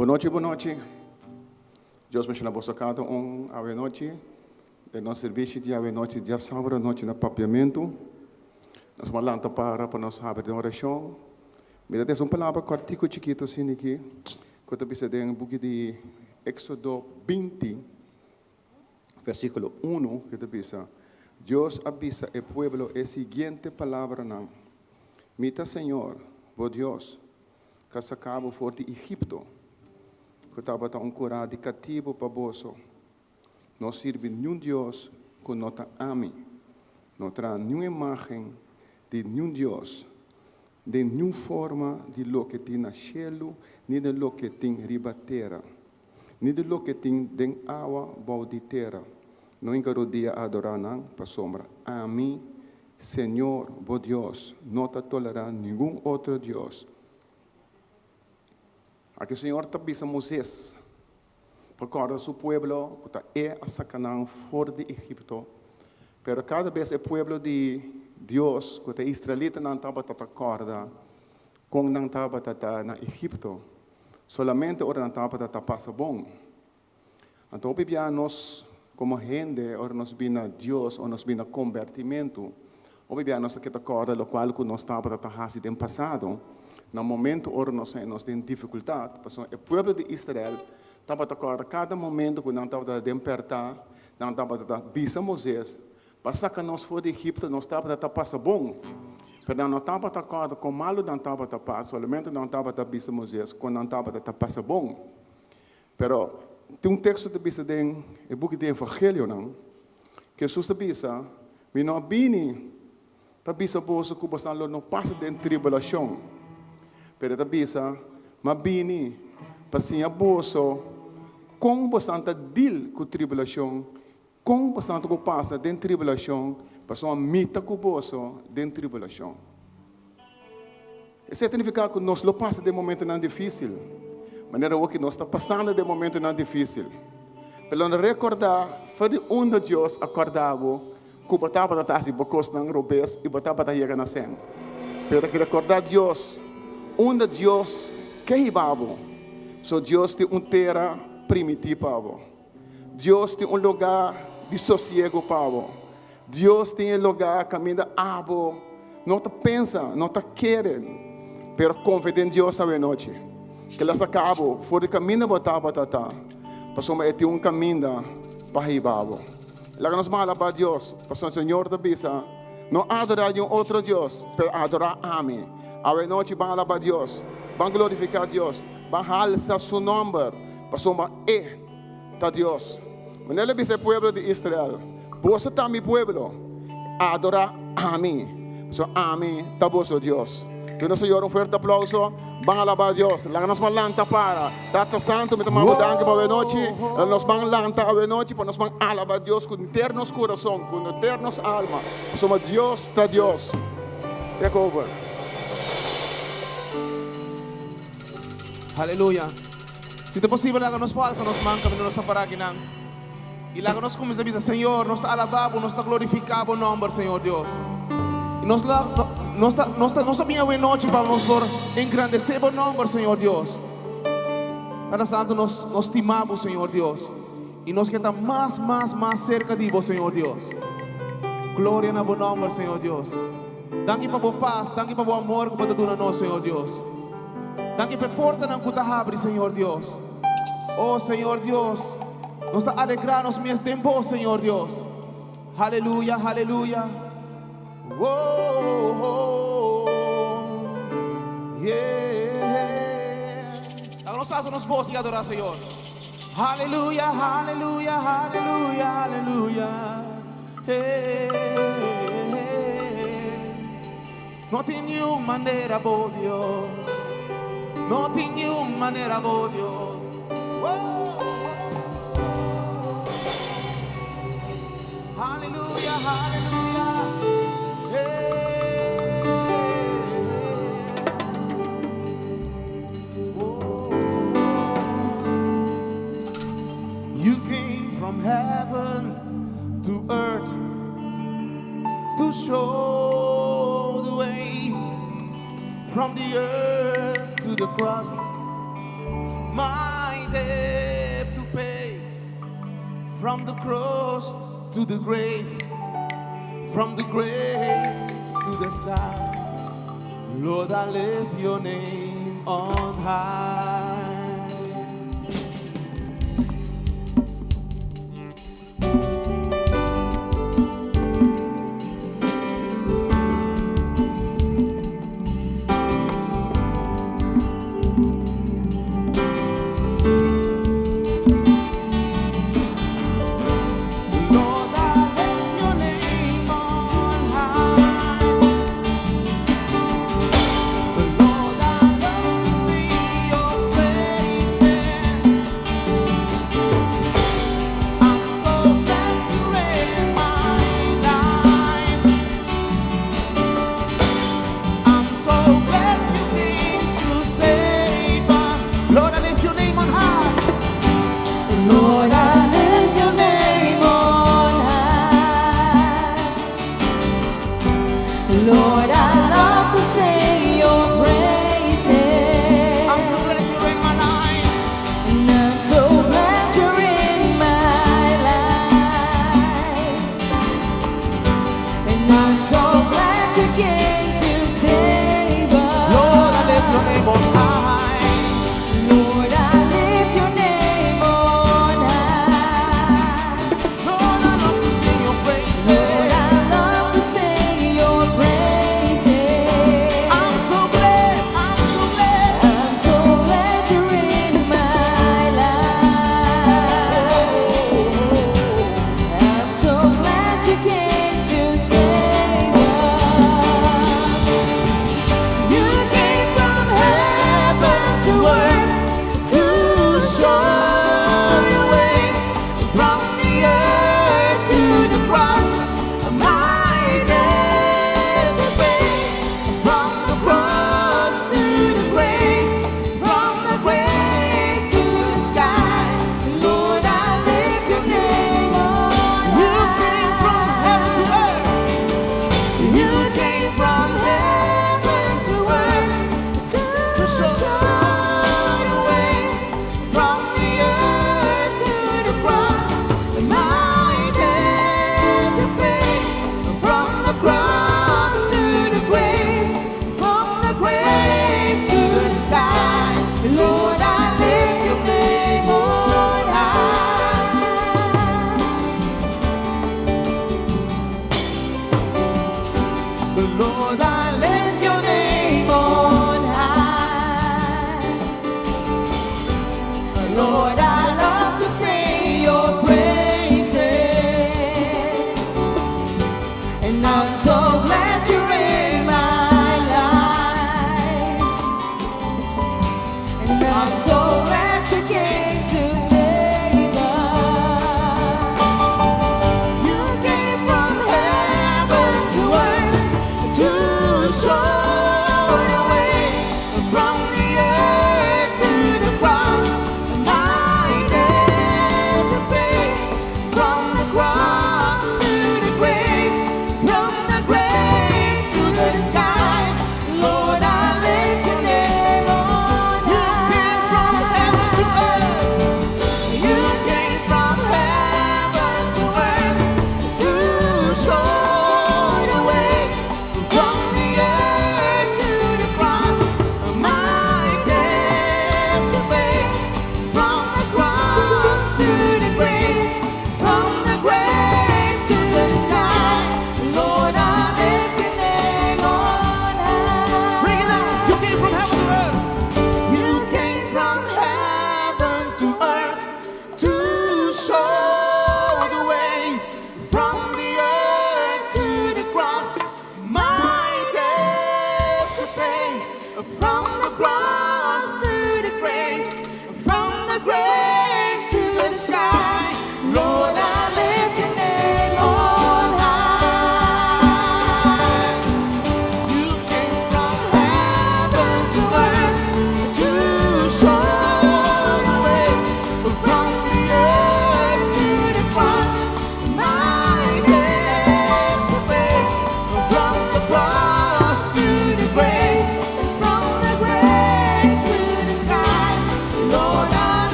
Bon nochi, bon nochi. Dios bendiciona boso cada un awe nochi. Den nos servicio di awe nochi, diasabra nochi na Papiamento. Nos a lanta para pa nos habri den oracion. Mi ta tesa un palabra cortico chikito asina aki, cu ta bisa den buki di Exodo 20, versiculo 1, cu ta bisa, Dios a bisa e pueblo e siguiente palabranan, Mi ta Señor, bo Dios, ku a saka bo for di Egipto, ku tabata un kurá di katibu pa boso. No sirbi niun dios ku no ta ami. No traha niun imágen di niun dios, den niun forma di loke tin na shelu ni den loke tin riba tera, ni di loke tin den awa bou di tera. No hinka rodia adorá nan, pasobra ami, Señor, bo Dios, no ta tolerá ningun otro dios. Aki Señor ta bisa Moisés pa kòrda su pueblo ku ta E a saka nan for di Egipto. Pero kada bes e pueblo di Dios, ku ta e israelitanan, tabata ta kòrda kon nan tabata ta na Egipto, solamente ora nan tabata ta pasa bon. Anto hopi bia nos komo hende ora nos bin na Dios o nos bin na kombertimentu, hopi bia nos ta keda kòrda lokual ku nos tabata ta hasi den pasado, na momentu ora nos haña nos den difikultat, pasobra e pueblo di Israel tabata kòrda kada momentu ku nan tabata den pèrtá, nan tabata ta bisa Moises, Pa saka nos for di Egipto nos tabata ta pasa bon, pero nan no tabata kòrda kon malu nan tabata pasa, solamente nan tabata bisa Moises kon nan tabata ta pasa bon. Pero tin un teksto ta bisa den e buki di Evangelionan ku Hesus ta bisa, Mi no a bini pa bisa boso ku boso lo no pasa den tribulashon, pero e ta bisa, Mi a bini pa siña boso kon boso ta dil ku tribulashon, kon boso ta por pasa den tribulashon, pasobra mi ta ku boso den tribulashon. Esei ta nifiká ku nos lo pasa den momentunan difísil, manera awor ku nos ta pasando den momentunan difísil. Pero lo rekordá for di unda Dios a kòrda bo ku bo tabata ta hasi bo kosnan robes i bo tabata yega na sèn. Pero ta rekordá Dios unda Dios ke hiba bo. So Dios tin un tera primití pa bo. Dios tin un lugá di sosiego pa bo. Dios tin e lugá kaminda abo no ta pensa, no ta kere, pero konfia den Dios awenochi. Ke lo saka bo for di kaminda bo tabata ta, pasobra e tin un kaminda pa hiba bo. Laga nos ban alabá Dios, pasobra Señor ta bisa, No adorá niun otro dios, pero adorá ami. Awenochi ban alabá Dios, ban glorifiká Dios, ban halsa su nòmber, pasobra e ta Dios. Manera el a bisa e pueblo di Israel, Boso ta mi pueblo, adorá ami, pasobra ami ta boso Dios. Duna Señor un fuerte aplauso. Ban alabá Dios. Laga nos ban lanta para. Tata Santu, mi ta manda bo danki pa awenochi. Laga nos ban lanta awenochi pa nos ban alabá Dios ku henter nos kurason, ku henter nos alma, pasobra Dios ta Dios. Take over. Aleluya. Si ta posibel laga nos por alsa nos man kaminda nos ta pará akinan i laga nos kuminsá bisa, Señor, nos ta alabá Bo, nos ta glorifiká Bo nòmber, Señor Dios. I nos la nos ta nos ta nos ta bin awe nochi pa nos por engrandesé Bo nòmber, Señor Dios. Tata Santu, nos nos stima Bo, Señor Dios, i nos ke ta mas mas mas serka di Bo, Señor Dios. Gloria na Bo nòmber, Señor Dios. Danki pa bo pas, danki pa bo amor ku bo ta duna nos, Señor Dios. Danki pa e portanan ku ta habri, Señor Dios. Oh, Señor Dios, nos ta alegrá nos mes den bo, Señor Dios. Haleluya, haleluya. Oh, oh, yeah. Laga nos alsa nos bos i adorá Señor. Haleluya, haleluya, haleluya, haleluya. No tin niun manera bo Dios, no tin niun manera bo Dios. Haleluya, haleluya. You came from heaven to earth to show the way from the earth to the cross. My debt to pay. From the cross to the grave, from the grave to the sky. Lord, I lift your name on high. Lord, I lift your name on high. Lord, I love to see your face.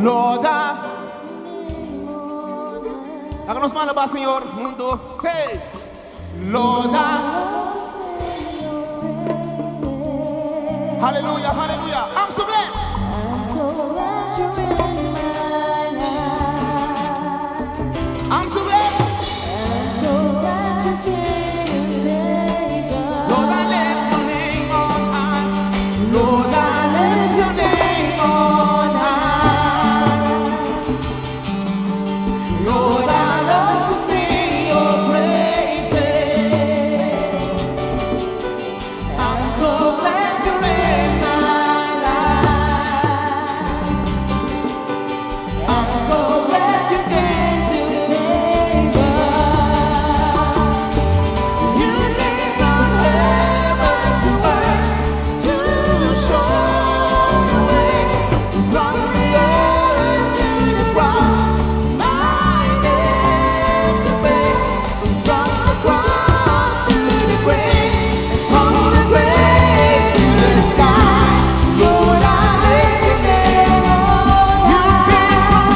Lord, I Laga nos alabá Señor huntu. Say, Lord, I Hallelujah, hallelujah. I'm so glad. I'm so glad you're in my life. I'm so glad. I'm so glad you came to save us. Lord, I lift your name on high. Lord, I lift your name on high. Lord, I love to sing your praises. I'm so glad you're in my life. I'm so glad you came to Save us. You came from heaven to earth to show the way from the earth to the cross. My debt to pay from the cross to the grave, from the grave to the sky. Lord, I lift your name. You came from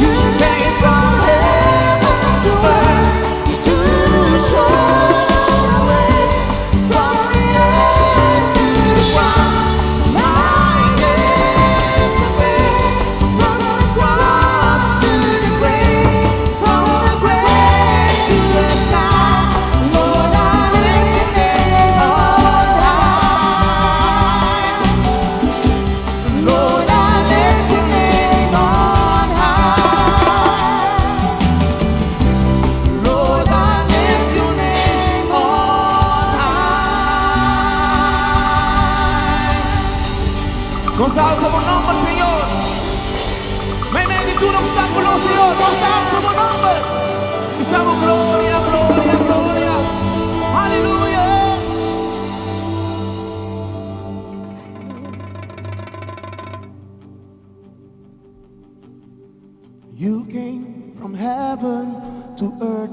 you came from heaven to earth to show the way from the earth to the cross. My debt to pay from the cross to the grave, from the grave to the sky. Lord, I lift your name on high. Lord, I lift your name on high. Lord, I lift your name on high. Nos ta alsa bo nòmber, Señor. Meimei di tur opstákulo, Señor. Nos ta alsa bo nòmber. Bisa bo gloria, gloria, gloria. Aleluya. You came from heaven to earth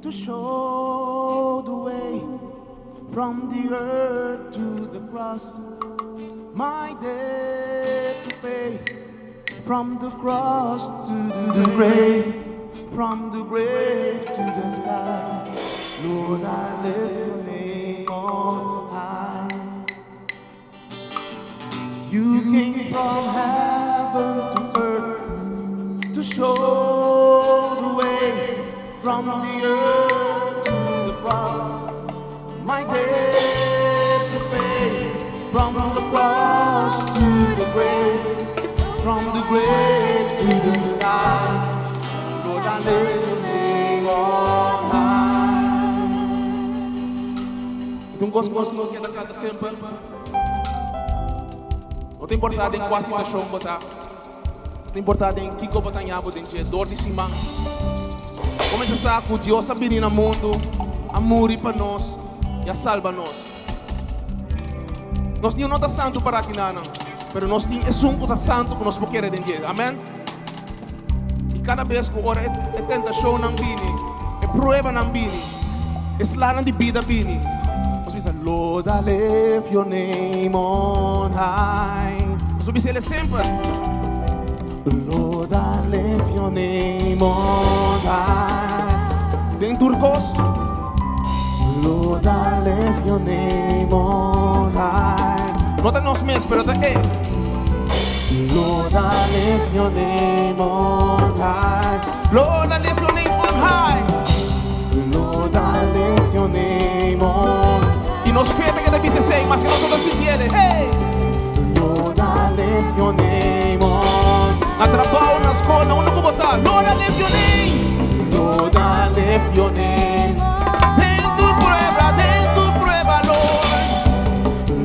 to show the way from the earth to the cross. My debt to pay from the cross to the grave, from the grave to the sky. Lord, I lift your name on high. You came from heaven to earth to show the way from the earth to the cross. My debt to pay from the cross to the grave, from the grave to the sky. Lord, I lift your name on high. Un kos ku nos ke kanta semper. No ta importá den kua situashon bo ta. No ta importá den kiko bo ta den dor di siman. Kuminsá sa ku Dios a bini na mundu, a muri pa nos i a salba nos. Nos no ta santu pa aki no, pero nos tin esun ku ta santu ku nos por kere den dje. Amèn. I kada bes ku ora e tentashonnan bini, e pruebanan bini, e slanan di bida bini. Nos bisa, Lord, I lift your name on high. Nos bisa semper. Lord, I lift your name on high. Den tur kos. Lord, I lift your name on high. No ta nos mes, pero ta e. Lord, I lift your name on high. Lord, I lift your name on high. Lord, I lift your name on. I nos fe ku ta bisa esei, mas ku nos no sintié. Hey! Lord, I lift your name on. Na trabou, na skol, na unda ku bo ta. Lord, I lift your name. Lord, I lift your name. Den tur prueba, den tur prueba, Lord.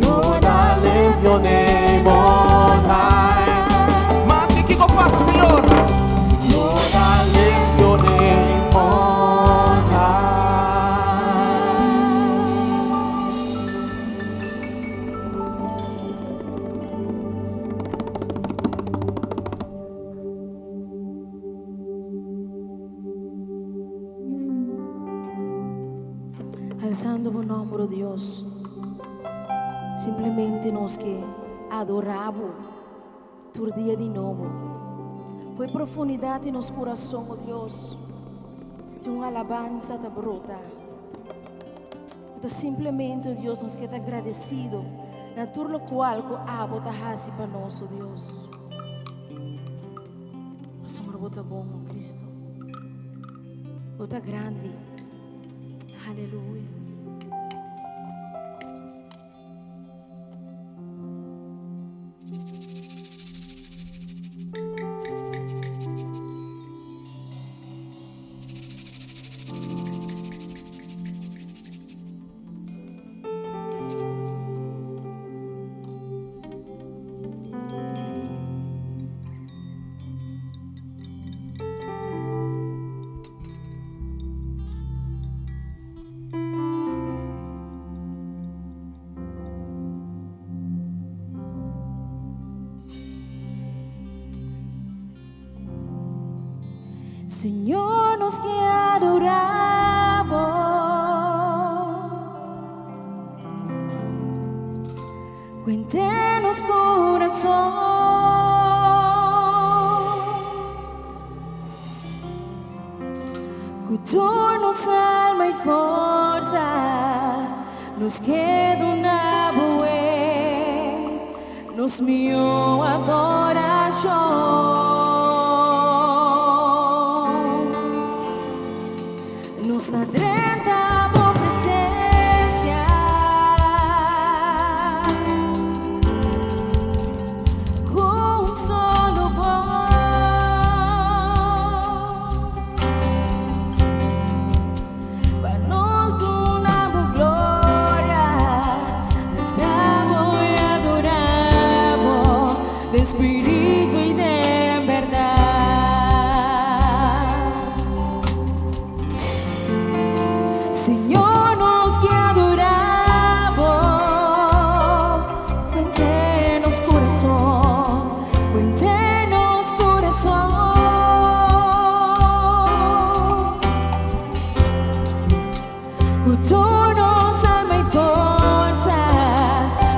Lord, I lift your name on high. Mas kiko pasa, Señor? Lord, I lift your name on high. Alsando bo nòmber, Dios. Simplemente nos ke adorá bo. Tur dia di nobo. Fo'i profundidat di nos kurason, o Dios, tin un alabansa ta brota. Ku ta simplemente, o Dios, nos ke ta agradesido na tur lokual ku abo ta hasi pa nos, o Dios. Pasobra bo ta bon, o Kristu. Bo ta grandi. Aleluya. Señor nos ke adorá bo. Cuente nos corazón. Ku tur nos alma i forsa nos ke duna bo e nos mihó adorashon. Nos ta drenta bo presensia. Ku un solo bos. Pa nos duna bo gloria, alsa bo i adora bo den spiritu i den bèrdat. Señor nos ke adora bo Cuente nos corazón, cuente nos corazón. Ku tur nos alma i forsa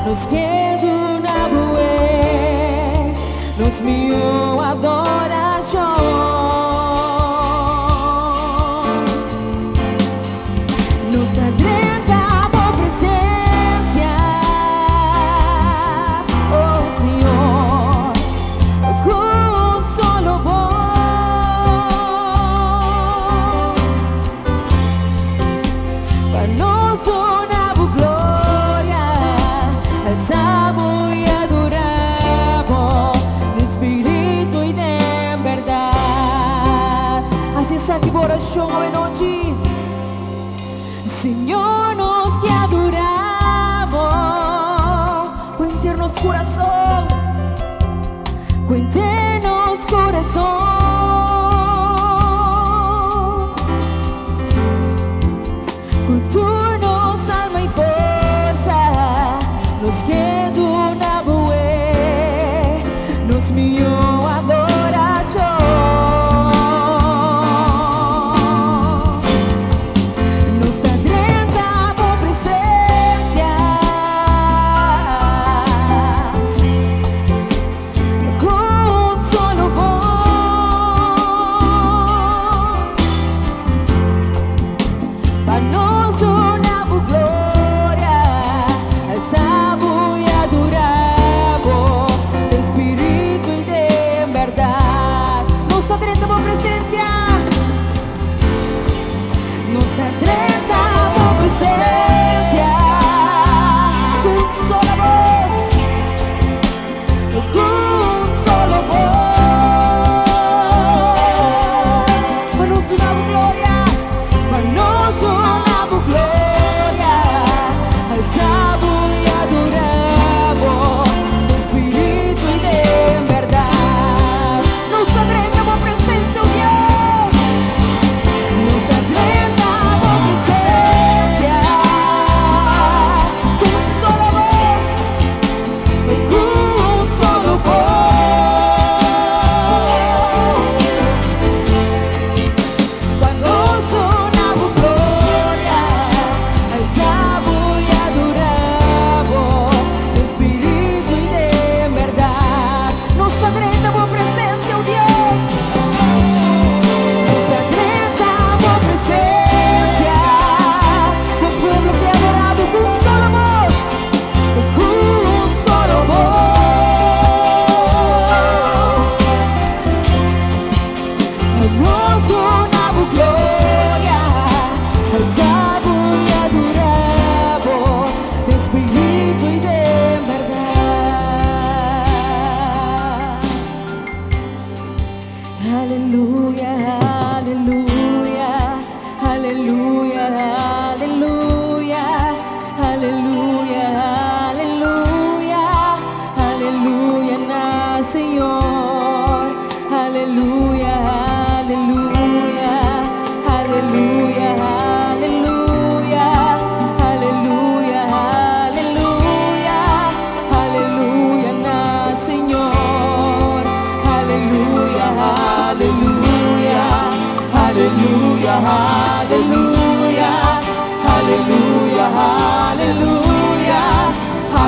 nos ke duna bo e nos mihó adorashon. Nos ta drenta bo presensia, oh Señor, ku un solo bos. Pa nos duna bo gloria, alsa bo i adora bo den spiritu i den bèrdat. Hasi esaki bo orashon awe nochi. Señor nos ke adora bo ku henter nos kurason, ku henter nos kurason. Ku tur nos alma i forsa nos ke duna bo e nos mihó adorashon. Nos ta drenta bo presensia ku.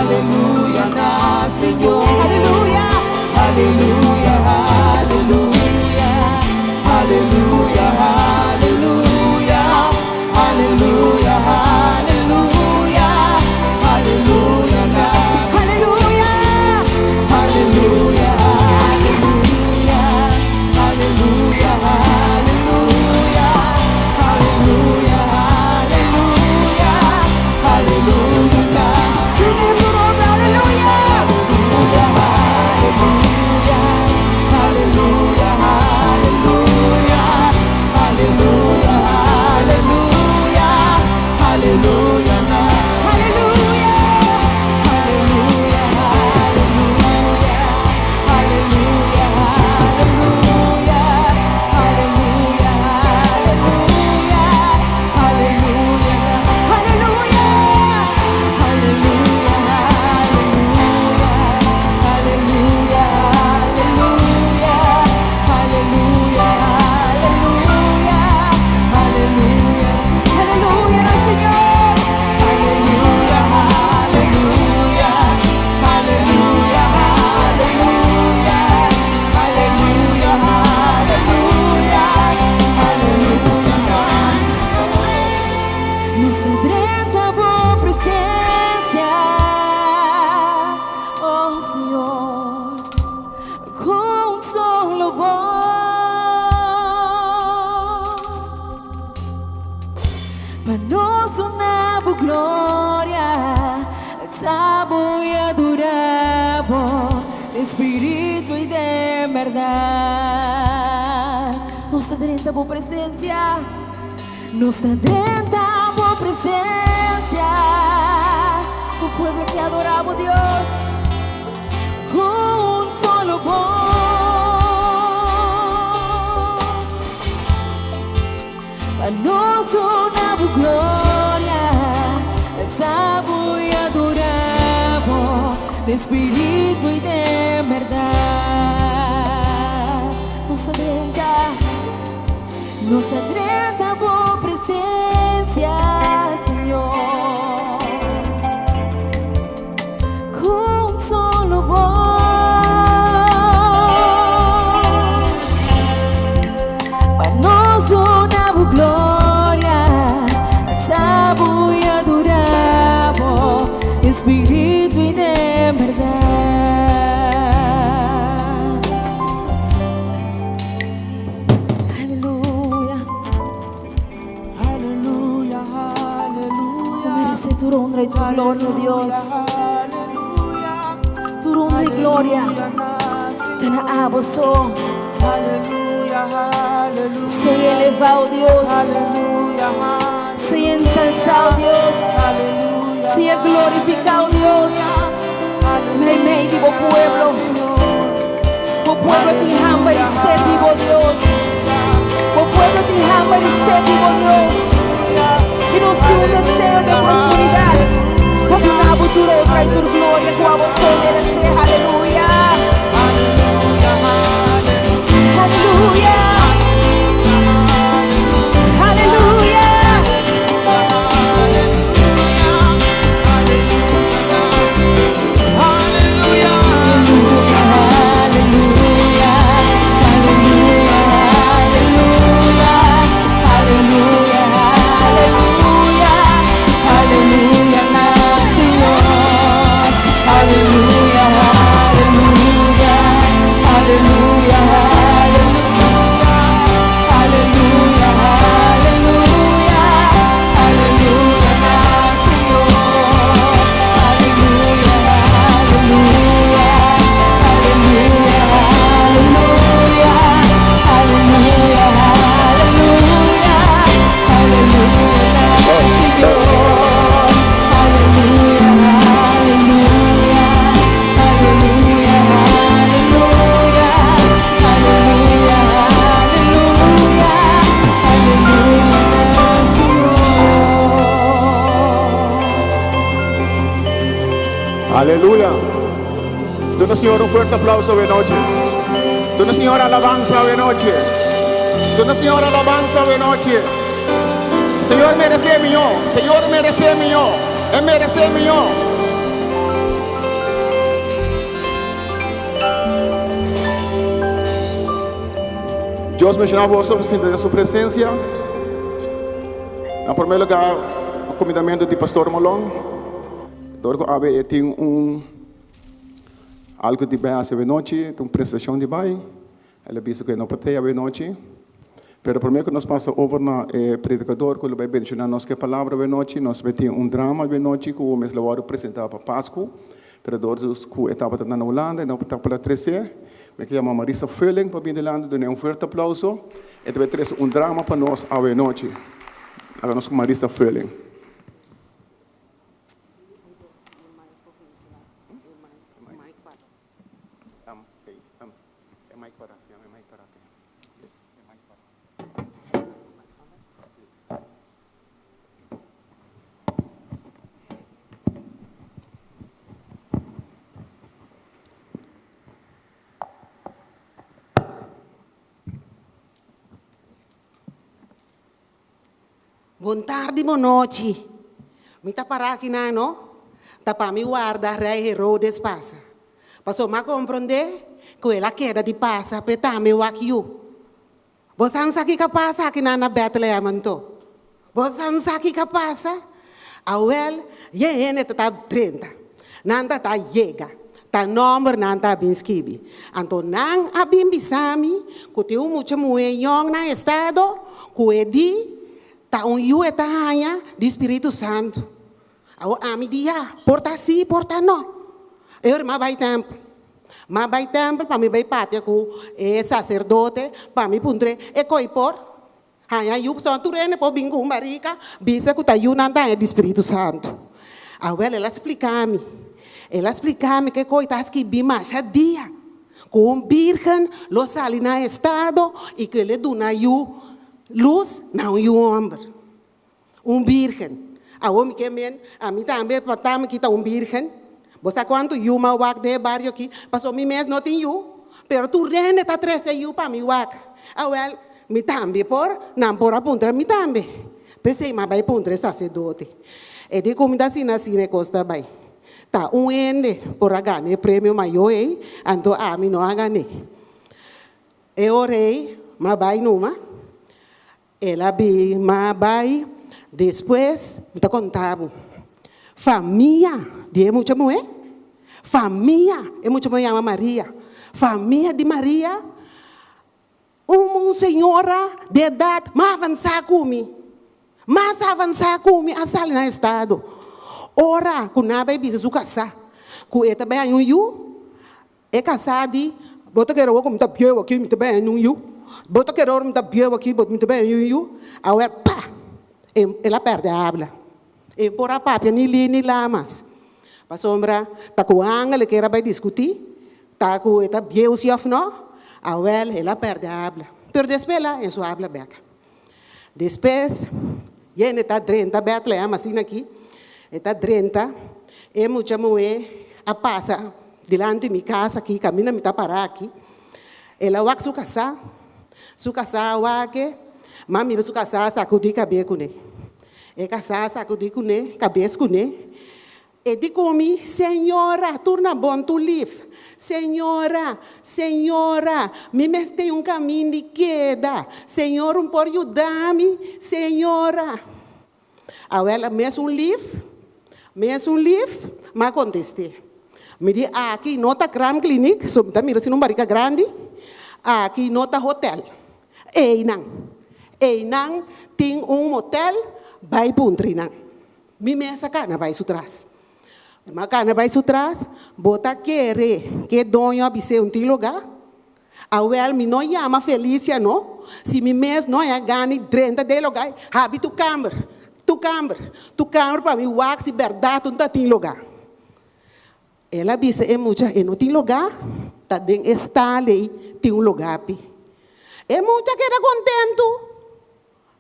Aleluya na Señor. Aleluya. Aleluya, aleluya. Aleluya, aleluya. Aleluya, aleluya. Aleluya na Aleluya. Aleluya, aleluya. Aleluya, aleluya. Aleluya, aleluya. Aleluya na Aleluya. Aleluya, aleluya, aleluya, aleluya, aleluya, na. Aleluya. Aleluya, aleluya, aleluya, aleluya, aleluya, aleluya, Aleluya. aleluya, aleluya, aleluya, aleluya, aleluya, aleluya. Aleluya al Señor. Aleluya, aleluya, aleluya, aleluya, aleluya, aleluya, aleluya. Nos drenta bo presencia, oh Señor, cu un solo voz. Pa nos duna bo gloria, alsa bo y adora bo, den spirito y den berdad. Nos ta drenta bo presencia. Nos ta drenta bo presencia, un pueblo cu ta adora Dios, cu un solo voz. Pa nos duna bo gloria, alsa bo y adora bo, den spirito y den berdad. Nos ta drenta, nos ta drenta bo presencia, Señor. Cu un solo voz. Pa nos duna bo gloria, alsa bo y adora bo, den spirito y den berdad. Aleluya. Aleluya, aleluya. Merece tur honra y tur gloria, Dios. Aleluya, Tur honra y gloria. Ta na abo so. Aleluya, aleluya. Sea eleva, Dios. Aleluya, Sea ensalzado, Dios. aleluya. Sea glorificado, Dios. Meimei di bo pueblo. Bo pueblo tin hamber y sed di bo Dios. Bo pueblo tin hamber y sed di bo Dios. Y nos tin un deseo di profundidad. Pa duna bo tur honra y tur gloria cu abo so merece. Aleluya. Aleluya. Aleluya. Aleluya. Aleluya, aleluya, aleluya, aleluya, aleluya, aleluya, Señor. Aleluya, aleluya, aleluya, aleluya, aleluya, aleluya, Señor. Aleluya, aleluya. Aleluya, aleluya, aleluya, aleluya, aleluya, Señor. Aleluya, aleluya, aleluya, aleluya, aleluya, aleluya, aleluya, Señor. Aleluya. Duna Señor un fuerte aplauso di anochi. Duna Señor alabansa di anochi. Duna Señor alabansa di anochi. Señor merece mihó. Señor merece mihó. E merece mihó. Dios benshoná boso pa sinta den su presensia. Na promé lugá, e kumindamentu di Pastor Molon. Dor ku awe e tin un algu di bai hasi awenochi, tin un presentashon di bai. El a bisa ku e no por tei awenochi. Pero promé ku nos pasa over na e predikador ku lo bai benshoná nos ku e palabra awenochi, nos bai tin un drama awenochi ku mes lo wòrdu presentá pa Pasku. Pero dor ku e tabata na Hulanda e no por a tres'é. Mi ke yama Marisa Völling pa bin dilanti dun'é un fuerte aplauso. E ta bai trese un drama pa nos awenochi. Laga nos ku Marisa Völling. Bon tardi, bon nochi. Mi ta para aki nan, no? Ta pa mi warda Rei Herodes pasa. Pasobra mi a komprondé ku el a keda di pasa p'e tambe wak yu. Bo san sa kiko a pasa akinan na Bethlehem anto? Bo san sa kiko a pasa? Awel, ye hende ta ta drenta. Nan ta ta yega. Ta nomber nan ta bin skibi. Anto nan a bin bisa mi ku tin un mucha muhé yòn na estado ku e di ta un yu e ta haña di Spiritu Santu. Awor ami di ya, por ta si, por ta no. E ora mi a bai tèmpel. Mi a bai tèmpel pa mi bai papia ku e saserdote pa mi puntr'é, E koi por haña yu? Pasobra tur hende por bin ku un barika bisa ku ta yu nan ta haña di Spiritu Santu. Awel el a splika mi, el a splika mi ku e koi ta skibí masha dia, ku un bírgen lo sali na estado i ku el e duna yu lus na un yu hòmber. Un birgen. Awor mi ke men, ami tambe pa ta mi kita un birgen. Bo sa kuantu yu m'a wak den e bario aki? Pasobra mi mes no tin yu, pero tur hende ta trese yu pa mi wak. Awel, mi tambe por, nan por a puntra mi tambe. P'esei m'a bai puntra e saserdote. E di ku mi ta asina asina e kos ta bai. Ta un hende por a gana e premio mayor ei, anto ami no a gan'é. E ora ei m'a bai numa. El a bin ma bai despues mi ta konta bo. Famia di e mucha muhé, famia, e mucha muhé yama Maria, famia di Maria, un señora di edat mas avansá ku mi, mas avansá ku mi a sali na estado. Ora ku nan a bai bisa su kasá ku e ta bai haña un yu, E kasá di, Bo ta kere awor ku mi ta bieu aki, mi ta bai haña un yu? Bo ta kere ora mi ta bieu aki, bo mi ta bai haña un yu? Awe, pa! E, el a pèrdè habla. E por a papia ni li ni la mas. Pasobra ta ku angel e kier a bai diskutí, ta ku e ta bieu si òf nò. Awèl, el a pèrdè habla. Pero despues el a haña su habla bèk. Despues, yende ta drenta Bètlehèm asina aki, e ta drenta, e mucha muhé a pasa dilanti mi kas aki, kaminda mi ta pará aki, el a wak su kasá, su kasá a wak e, m'a mira su kasá a sakudí kabes kuné, e kasá a sakudí kuné, kabes kuné. E di ku mi, Señora, tur na bon tur lif. Señora, Señora, mi mester un kamin di keda. Señor un por yuda mi, Señora. Awel, mes un lif, mes un lif, m'a kontest'é. Mi di, Aki no ta kraamkliniek, so mi ta mira asina un barika grandi. Aki no ta hotel. Einan, einan tin un motel, bai puntra einan. Mi mes a kana bai su tras. Mi a kana bai su tras, bo ta kere ku e doño a bis'é un tin lugá? Awèl mi no yama Felicia no, si mi mes no haña gana di drenta den e lugá ei, habi tu kamber, tu kamber, tu kamber pa mi wak si bèrdat un ta tin lugá. El a bisa e mucha e no tin lugá, ta den e stal ei tin un lugá pi. E mucha keda kontentu.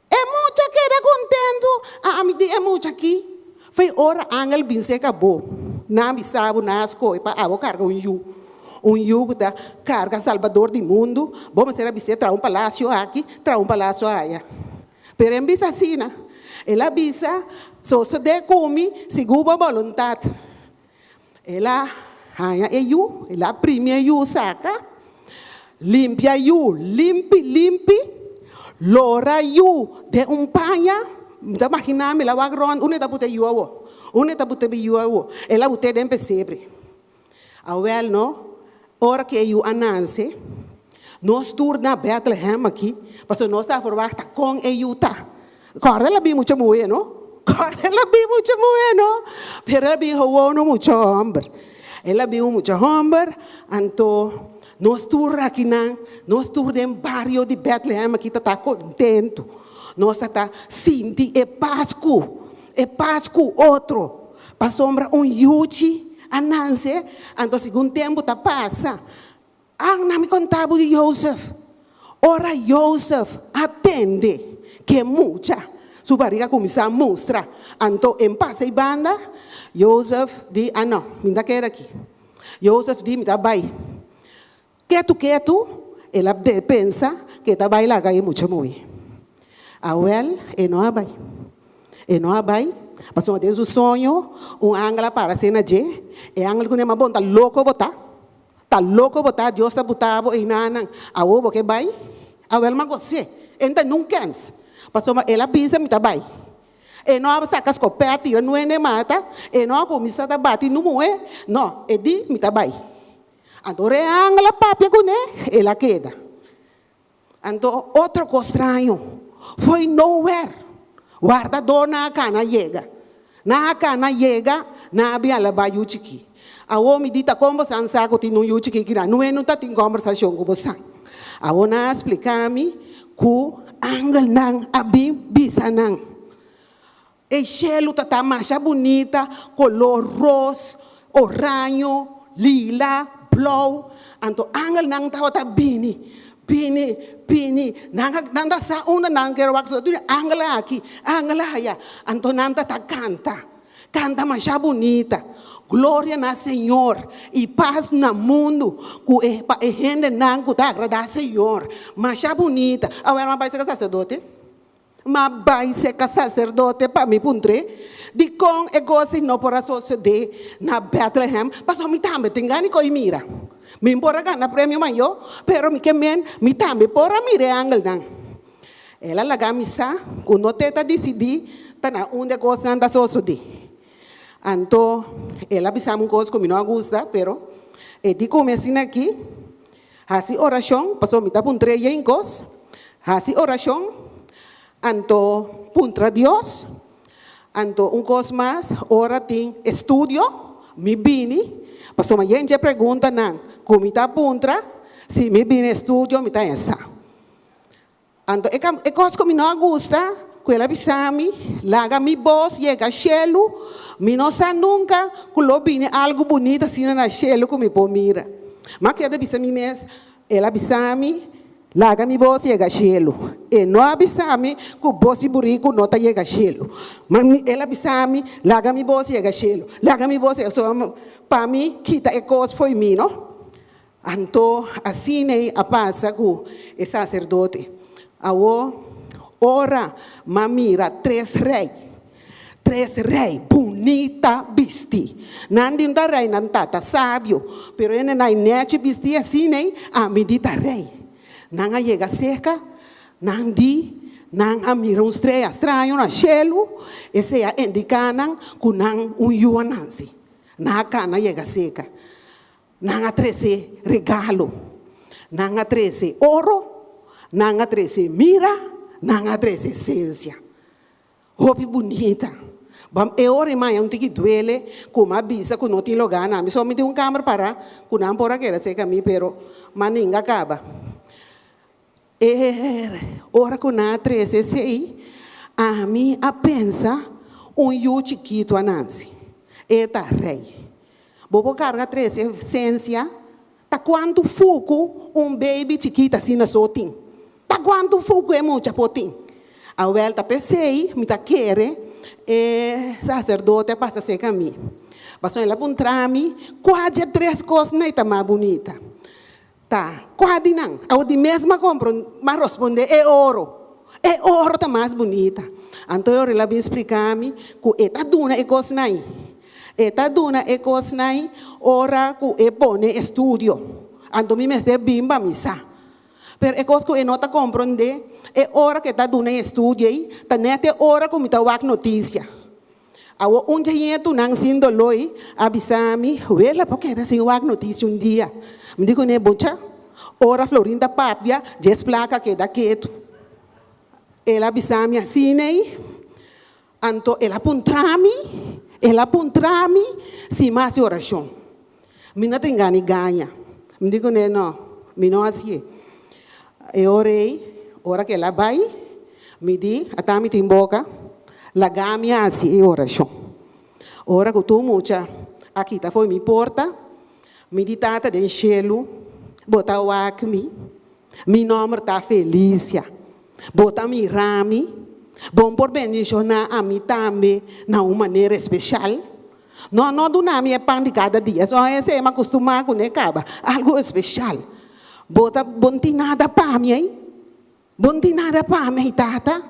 E mucha keda kontentu. Ami di e mucha aki, Fei ora angel bin seka bo, nan bisa bo nan a skohe pa abo karga un yu, un yu ku ta karga Salbador di mundu, bo mester a bis'é traha un palasio aki, traha un palasio aya. Pero e no bisa asina. El a bisa, Sosodé ku mi segun bo boluntat. El a haña e yu, el a primi e yu saka. Limpia yu limpi limpi, lora yu den un paña, mi ta magina mi la wak rond unda e ta buta e yu awo, unda e ta buta e yu awo, el a but'é den pesebre. Awel no, ora ku e yu a nanse, nos tur na Bethlehem aki, pasobra nos ta verwachta kon e yu ta. Kòrda el a bin mucha muhé no, kòrda el a bin mucha muhé no, pero el a bin gewoon un mucha hòmber. El a bin un mucha hòmber, anto nos tur akinan, nos tur den bario di Bethlehem aki ta ta kontentu. Nos ta ta sinti e pas ku, e pas ku otro, pasobra un yuchi a nanse, anto segun tempu ta pasa, An na mi konta bo di Josef. Ora Josef a tende ku e mucha su bariga a kuminsá mustra, anto en pasa ei banda, Josef di, A no, mi ta keda aki. Josef di, Mi ta bai. Ketu ketu, el a pensa ku e ta bai laga e mucha muhé. Awèl, e no a bai. E no a bai, pasobra den su soño un angel a parasé na dje. E angel ku n'e, Bon, ta loko bo ta? Ta loko bo ta, Dios ta buta bo einanan. Awor bo ke bai? Awel m'a gos'é. E no ta nun kens. Pasobra el a bisa mi ta bai. E no a saka skopèt tira nuende mata, e no a kuminsá ta bati nu muhé. No, e di mi ta bai. Anto ora e angel a papia kuné, el a keda. Anto otro kos straño, fo'i nowhere, wardadornan a kana yega. Nan a kana yega, nan a bin alabá yu chikí. Awor mi di, ta kon bosan sa ku tin un yu chikí kina? Nue no ta tin kòmbersashon ku bosan. Awor nan a splika mi ku angelnan a bin bisa nan. E shelu ta ta masha bunita, koló ros, oraño, lila, blou. Anto angelnan tabata bini, bini, bini. Nan a, nan ta sa unda nan kere wak so. Tur angel aki, angel aya. Anto nan ta ta kanta, kanta masha bunita. Gloria na Señor i pas na mundu ku e, pa e hendenan ku ta agradá Señor. Masha bunita. Awor nan a bai serka saserdote. Ma bai seka saserdote pa mi puntr'é, Dikon e gosi no por a sosodé na Bètlehem? Pasobra mi tambe tin gana di koi mira. Mi por a gana premio mayó, pero mi ke men mi tambe por a mira e angelnan. El a laga mi sa ku no te ta disidí ta na unda e kosnan ta sosodé. Anto el a bisa mi un kos ku mi no a gusta, pero e di ku mi asina aki, Hasi orashon, pasobra mi ta puntr'é yen kos. Hasi orashon, anto puntra Dios. Anto un kos mas, ora tin estudio, mi bini, pasobra yen dje preguntanan ku mi ta puntra, si mi bini estudio mi ta hesa. Anto e e kos ku mi no a gusta, ku el a bisa mi, Laga mi bos yega shelu, mi no sa nunka ku lo bini algu bunita asina na shelu ku mi por mira. M'a keda bisa mi mes, El a bisa mi, Laga mi bos yega shelu. E no a bisa mi ku bos di buriku no ta yega shelu. Ma mi, el a bisa mi, Laga mi bos yega shelu, laga mi bos yega. So, pa mi kita e kos fo'i mi, no. Anto asin'ei a pasa ku e saserdote. Awor, ora m'a mira tres rei, tres rei bunita bistí. Nan di un ta rei, nan ta ta sabio, pero hende nan nèchi bistí asin'ei, ami di ta rei. Nan a yega serka, nan di, nan a mira un strea straño na shelu, esei a indiká nan ku nan un yu a nansi. Nan a kana yega serka. Nan a trese regalo, nan a trese oro, nan a trese mira, nan a trese sensia. Hopi bunita. Bam e ora i maña un tiki duele ku m'a bisa ku no tin lugá na mi. So mi tin un kamber pará ku nan por a keda serka mi pero m'a ninga kaba. E ora ku nan a trese esei, ami a pensa, Un yu chikitu a nansi. E ta rei. Bo por karga trese sensia? Ta kuantu fuku un beibi chikit asina so tin? Ta kuantu fuku e mucha por tin? Awel, ta p'esei mi ta kere e saserdote a pasa serka mi. Pasobra el a puntra mi, Kua dje tres kosnan ei ta mas bunita? Ta kua di nan? Awor di mes m'a compro, m'a rosponde, e oro. E oro ta mas bunita. Anto e ora el a bin splica mi cu e ta duna e cosnan ai. E ta duna e cosnan ai ora cu e pone estudio. Anto mi mester bin pa mi sa. Pero e kos ku e no ta komprondé, e ora ku e ta duna e estudio ei, ta nèt e ora ku mi ta wak notisia. Awor un dje ñetunan sin doló ei a bisa mi, Wela por keda sin wak notisia un dia. Mi di kuné, Bocha, ora Florin ta papia, djes plaka keda ketu. El a bisa mi asina ei, anto el a puntra mi, el a puntra mi si mi a hasi orashon. Mi no tin gana di gaña. Mi di kuné, No, mi no hasié. E ora ei, ora ku el a bai, mi di, Ata mi tin boka, laga mi hasi e orashon. Ora ku tur mucha a kita for mi porta, mi di, Tata den shelu, bo ta wak mi. Mi nòmber ta Felicia. Bo ta mira mi? Bon por bendishoná ami tambe na un manera espesial? No, no duna mi e pan di kada dia, so esei mi a kustumá kuné kaba. Algu espesial. Bo ta, bo no tin nada pa mi ei? Bo no tin nada pa mi ei, Tata?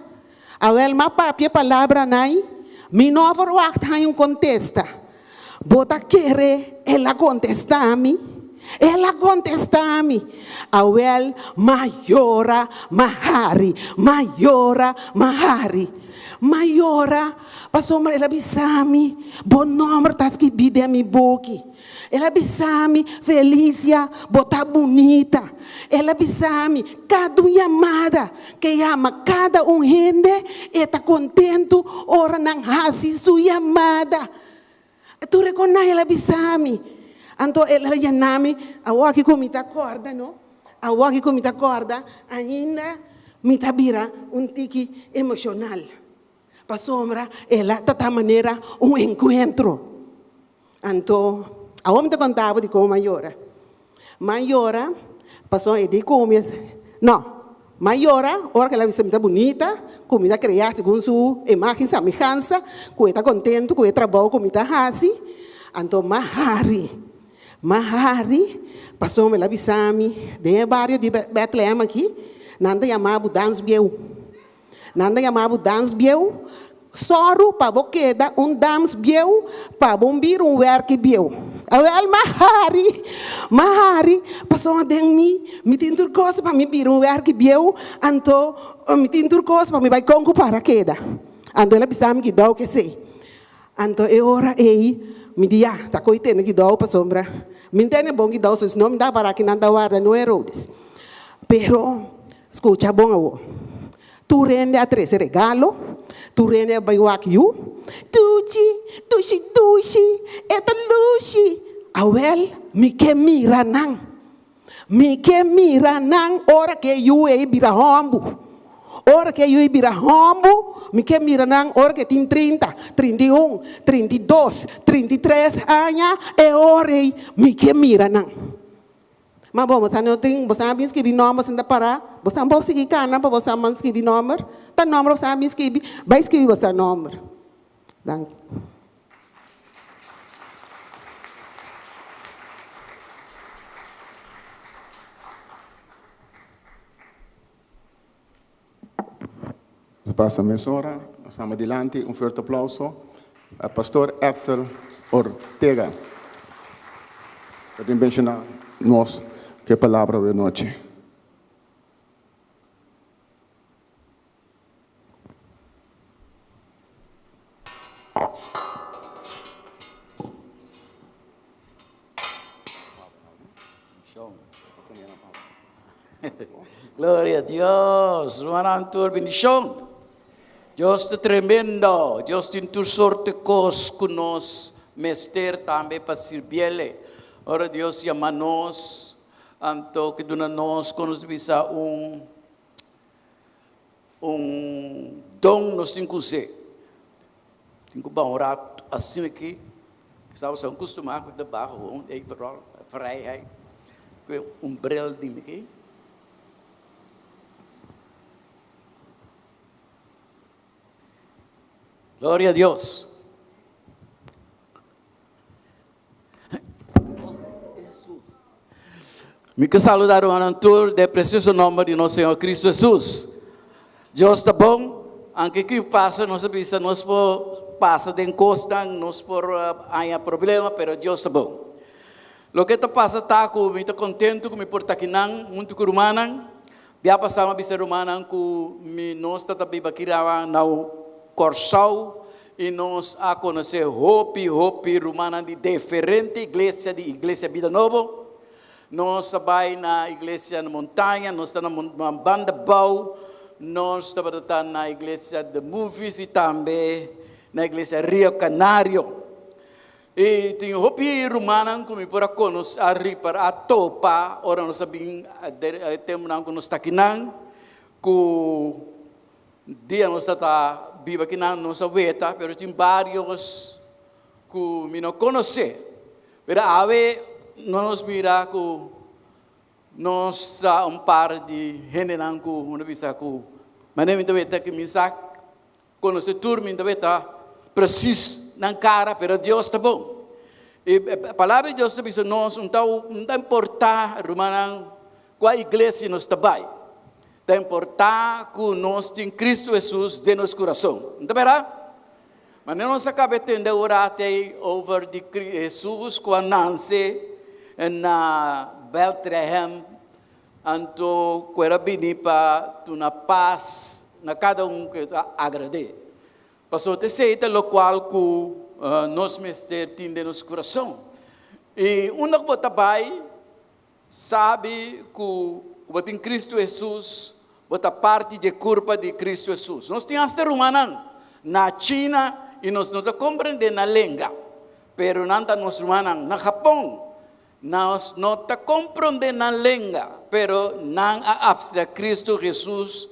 Awel, mi a papia e palabranan ei, mi no a verwagt haña un kontesta. Bo ta kere el a kontestá mi? El a kontestá mi, Awel, m'a yora, m'a hari, m'a yora, m'a hari. M'a yora pasobra el a bisa mi, Bo nòmber ta skibí den mi buki. El a bisa mi, Felicia, bo ta bunita. El a bisa mi, Kada un yamada ke yama kada un hende, e ta kontentu ora nan hasi su yamada. Tur e konai el a bisa mi. Anto el a yena mi, awoki ku mi ta kòrda no, awoki ku mi ta kòrda, ainda mi ta bira un tiki emoshonal. Pasobra el a ta ta manera un enkuentro. Anto, awor mi ta konta bo dikon mi a yora. Mi a yora pasobra e di ku mi, no, mi a yora ora ku el a bisa mi ta bunita, ku mi ta krea segun su imagen samihansa, ku e ta kontentu ku e trabou ku mi ta hasi. Anto mi a hari, mi a hari pasobra el a bisa mi den e bario di Bètlehèm aki, nan ta yama bo dans bieu. Nan ta yama bo dans bieu. Sòru pa bo keda un dans bieu pa bo bira un wèrki bieu. Awèl, m'a hari, m'a hari, pasobra den mi, mi tin tur kos pa mi bira un wèrki bieu, anto mi tin tur kos pa mi bai kon ku para keda. Anto el a bisa mi kidou kesei. Anto e ora ei mi di, Ya, ta koe tene kidou pasobra mi tene bon kidou, so si no mi ta para aki nan ta warda no Herodes. Pero Skucha bon awor. Tur hende a trese regalo, tur hende a bai wak yu. Duchi, dushi dushi, e ta lushi. Awel, mi ke mira nan. Mi ke mira nan ora ke yu ei bira hòmbu. Ora ke yu ei bira hòmbu, mi ke mira nan ora ke tin 30, 31, 32, 33 aña, e ora ei mi ke mira nan. Ma bo, boso no tin, boso a bin skibi nòmber sin ta pará, boso a por sigui kana pa boso a man skibi nòmber? Ta nòmber boso a bin skibi? Bai skibi boso nòmber. Danki. Nos pasa mesora, nos ama dilanti un fuerte aplauso a Pastor Edsel Ortega. Ta bin benshoná nos ku e palabra awe nochi. Gloria a Dios. Rumannan tur bendicion. Dios ta tremendo. Dios tin tur sorte cos cu nos mester tambe pa sirbiele. Ora Dios yama nos, anto ke duna nos, con nos bisa un Un don nos tin ku us'é. Tin ku baha un rato asina aki. Kisas bo sa un kustumá ku ta baha gewoon even ròl, vrijheid. Ku e un bril di mi aki. Gloria a Dios. Mi ke saluda rumannan tur den precioso nomber di nos Señor Cristo Jesus. Dios ta bon, aunke ki pasa nos a bisa nos por pasa den cosnan, nos por haña problema, pero Dios ta bon. Loke ta pasa ta cu mi ta contento cu mi por ta akinan hunto cu rumannan. Bia pasá mi a bisa rumannan ku mi nos ta ta biba kirawa na Kòrsou i nos a konosé hopi hopi rumannan di diferente iglesia di Iglesia Bida Nobo. Nos a bai na iglesia na Montaña, nos ta na Banda Bou, nos tabata ta na iglesia The Movies i tambe na iglesia Rio Canario. I tin hopi rumannan ku mi por a konos, a ripara, a topa ora nos a bin e tempunan ku nos ta akinan, ku dia nos ta ta biba akinan nos a weta, pero tin barios ku mi no konosé. Pero awe nos mira ku nos ta un par di hendenan ku mi ta bisa ku manera mi ta weta ku mi sa Konosé tur mi ta ta presis nan kara, pero Dios ta bon. E palabra di Dios ta bisa nos, un ta un ta importá, rumannan, kua iglesia nos ta bai. Ta importá ku nos tin Kristu Hesus den nos kurason. No ta bèrdat? Manera nos a kaba e tende ora atei over di Hesus ku a nanse na Bèltlehem, Anto ku el a bini pa duna pas na kada un ku a agrad'é. Pasobra ta esei ta lokual ku nos mester tin den nos kurason. I unda ku bo ta bai, sabi ku bo tin Kristu Hesus, bo ta parti dje kurpa di Kristu Hesus. Nos tin asta rumannan na China i nos no ta komprendé nan lenga, pero nan ta nos rumannan na Japon. Nos no ta komprondé nan lenga, pero nan a apseptá Kristu Hesus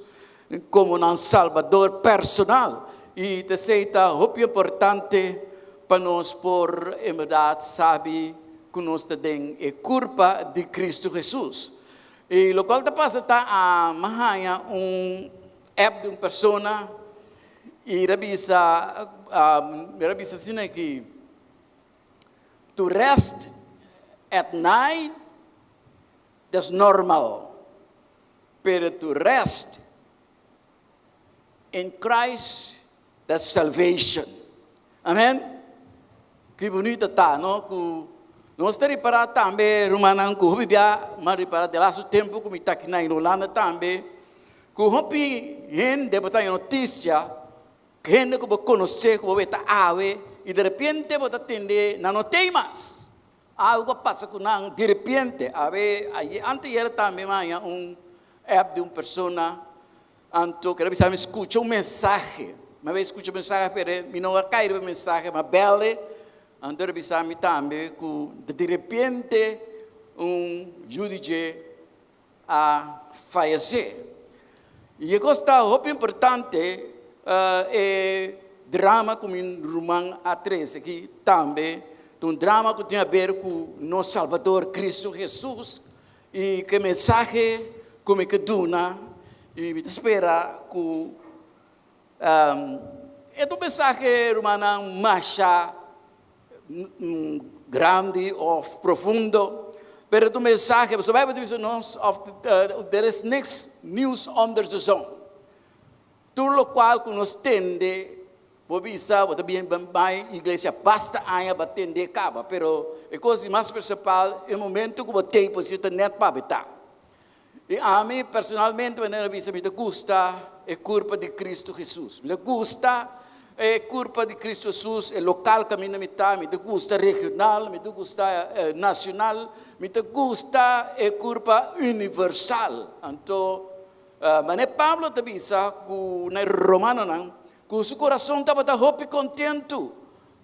komo nan Salbador personal. I t'esei ta hopi importante pa nos por en bèrdat sabi ku nos ta den e kurpa di Kristu Hesus. I lokual ta pasa ta a mi haña un app di un persona i el a bisa, el a bisa asina ki, To rest at night that's normal, pero to rest in Christ that's salvation. Amen? Ki bunita ta, no? Ku nos ta ripará tambe, rumannan, ku hopi bia m'a ripará de lastu tempu ku mi ta aki na Hulanda tambe, ku hopi hende bo ta haña notisia Hende ku bo konosé, ku bo weta awe, i derepente bo ta tende nan no tei mas. Algu a pasa ku nan derepente. Awe, ayer, anteayer tambe mi a haña un app di un persona, anto ku el a bisa mi skucha un mensahe. Mi a bai skucha mensahe, pero mi no a kai riba e mensahe, mi a bèl e, anto el a bisa mi tambe ku derepente un yu di dje a fayesé. I e kos ta hopi importante e drama ku mi ruman a trese aki tambe ta un drama ku tin aber ku nos Salbador Kristu Hesus i ku e mensahe ku mi ke duna i mi ta spera ku e ta un mensahe rumannan masha grandi of profundo, pero ta un mensahe, pasobra Bijbel ta bisa nos of there is niks news under the sun. Tur lokual ku nos tende, bo bisa, bo ta bin bai iglesia basta aña bo a tende kaba, pero e kos di mas prinsipal e momento ku bo tei por si ta nèt pa bo ta. I ami personalmente manera mi bisa mi ta gusta e kurpa di Kristu Hesus. Mi ta gusta e kurpa di Kristu Hesus, e lokal kaminda mi ta, mi ta gusta regional, mi ta gusta nacional, mi ta gusta e kurpa universal. Anto manera Pablo ta bisa ku na e Romanonan ku su kurason tabata hopi kontentu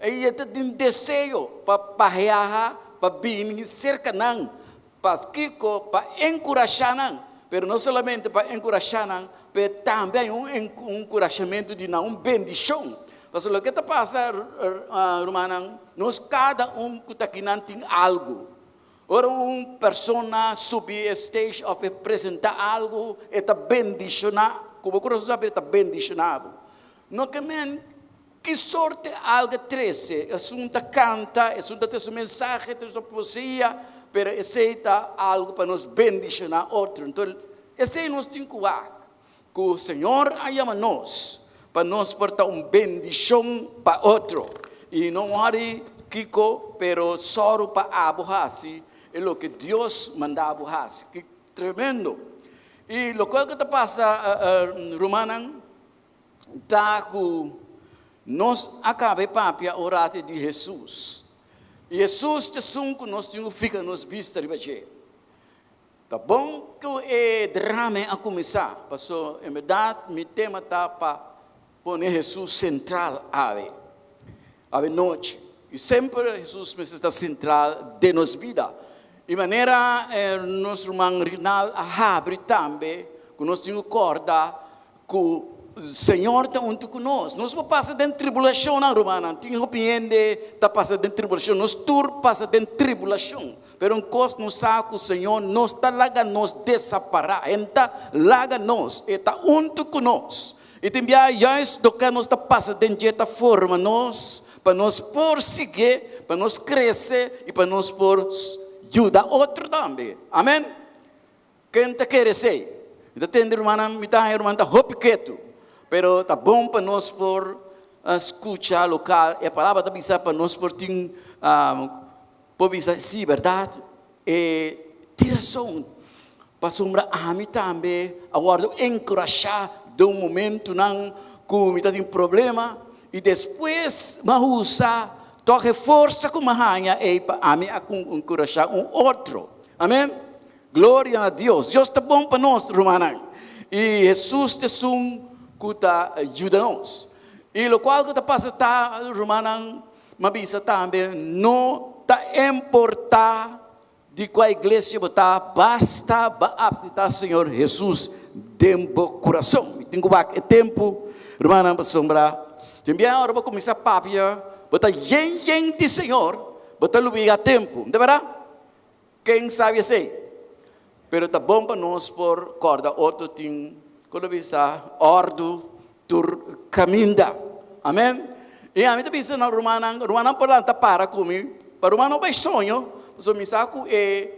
i e ta tin deseo pa biaha pa bini serka nan Pakiko? Pa enkurashá nan. Pero no solamente pa enkurashá nan, pero tambe hay un enkurashamentu di nan, un bendishon. Pasobra loke ta pasa, rumannan, nos kada un ku ta akinan tin algu. Ora un persona subi e stage òf e presentá algu, e ta bendishoná, ku bo kurason sabi e ta bendishoná bo. No ke men Ki sorte alga trese? Esun ta kanta, esun ta trese un mensahe, trese un poesia, pero esei ta algu pa nos bendishoná otro. Enton, esei nos tin ku wak, ku Señor a yama nos pa nos por ta un bendishon pa otro. I no wòri kiko, pero sòru pa abo hasi e loke Dios manda bo hasi. Ki tremendo! I lokual ku ta pasa, rumannan, ta ku nos a kaba e papia orate di Hesus. I Hesus ta esun ku nos tin ku fika nos bista riba dje. Ta bon ku e drama a kuminsá, paso en bèrdat mi tema ta pa pone Hesus sentral awe, awe nochi. I semper Hesus mester ta sentral den nos bida. I manera nos ruman Rinal a habri tambe, ku nos tin ku kòrda ku Señor ta huntu ku nos. Nos por pasa den tribulashonnan, rumannan. Tin hopi hende ta pasa den tribulashon. Nos tur pasa den tribulashon. Pero un kos nos sa ku Señor no ta laga nos desapará. E no ta laga nos. E ta huntu ku nos. I tin biaha juist loke nos ta pasa den dje ta forma nos pa nos por sigui, pa nos krese i pa nos por yuda otro tambe. Amen. Ken ta kere esei? Mi ta tende rumannan, mi ta haña ruman ta hopi ketu, pero ta bon pa nos por skucha lokal e palabra ta bisa pa nos por tin por bisa si bèrdat e tin rason pasobra ami tambe a wòrdu enkurashá den un momentunan ku mi ta tin problema i despues mi a usa tòg e forsa ku mi a haña ei pa ami a enkurashá un otro. Amen. Gloria na Dios. Dios ta bon pa nos, rumannan. I Hesus ta esun ku ta yuda nos. I lokual ku ta pasa ta, rumannan, mi a bisa tambe, no ta importá di kua iglesia bo ta, basta bo a apseptá Señor Hesus den bo kurason. Mi tin ku wak e tempu, rumannan, pasobra tin biaha ora bo kuminsá papia, bo ta yen yen di Señor, bo ta lubida tempu. No ta bèrdat? Ken sabi esei? Pero ta bon pa nos por kòrda otro tin ku lo bisa òrdu tur kaminda. Amen. I ami ta bisa na rumannan, rumannan por lanta para ku mi, pa ruman no bai soño, pasobra mi sa ku e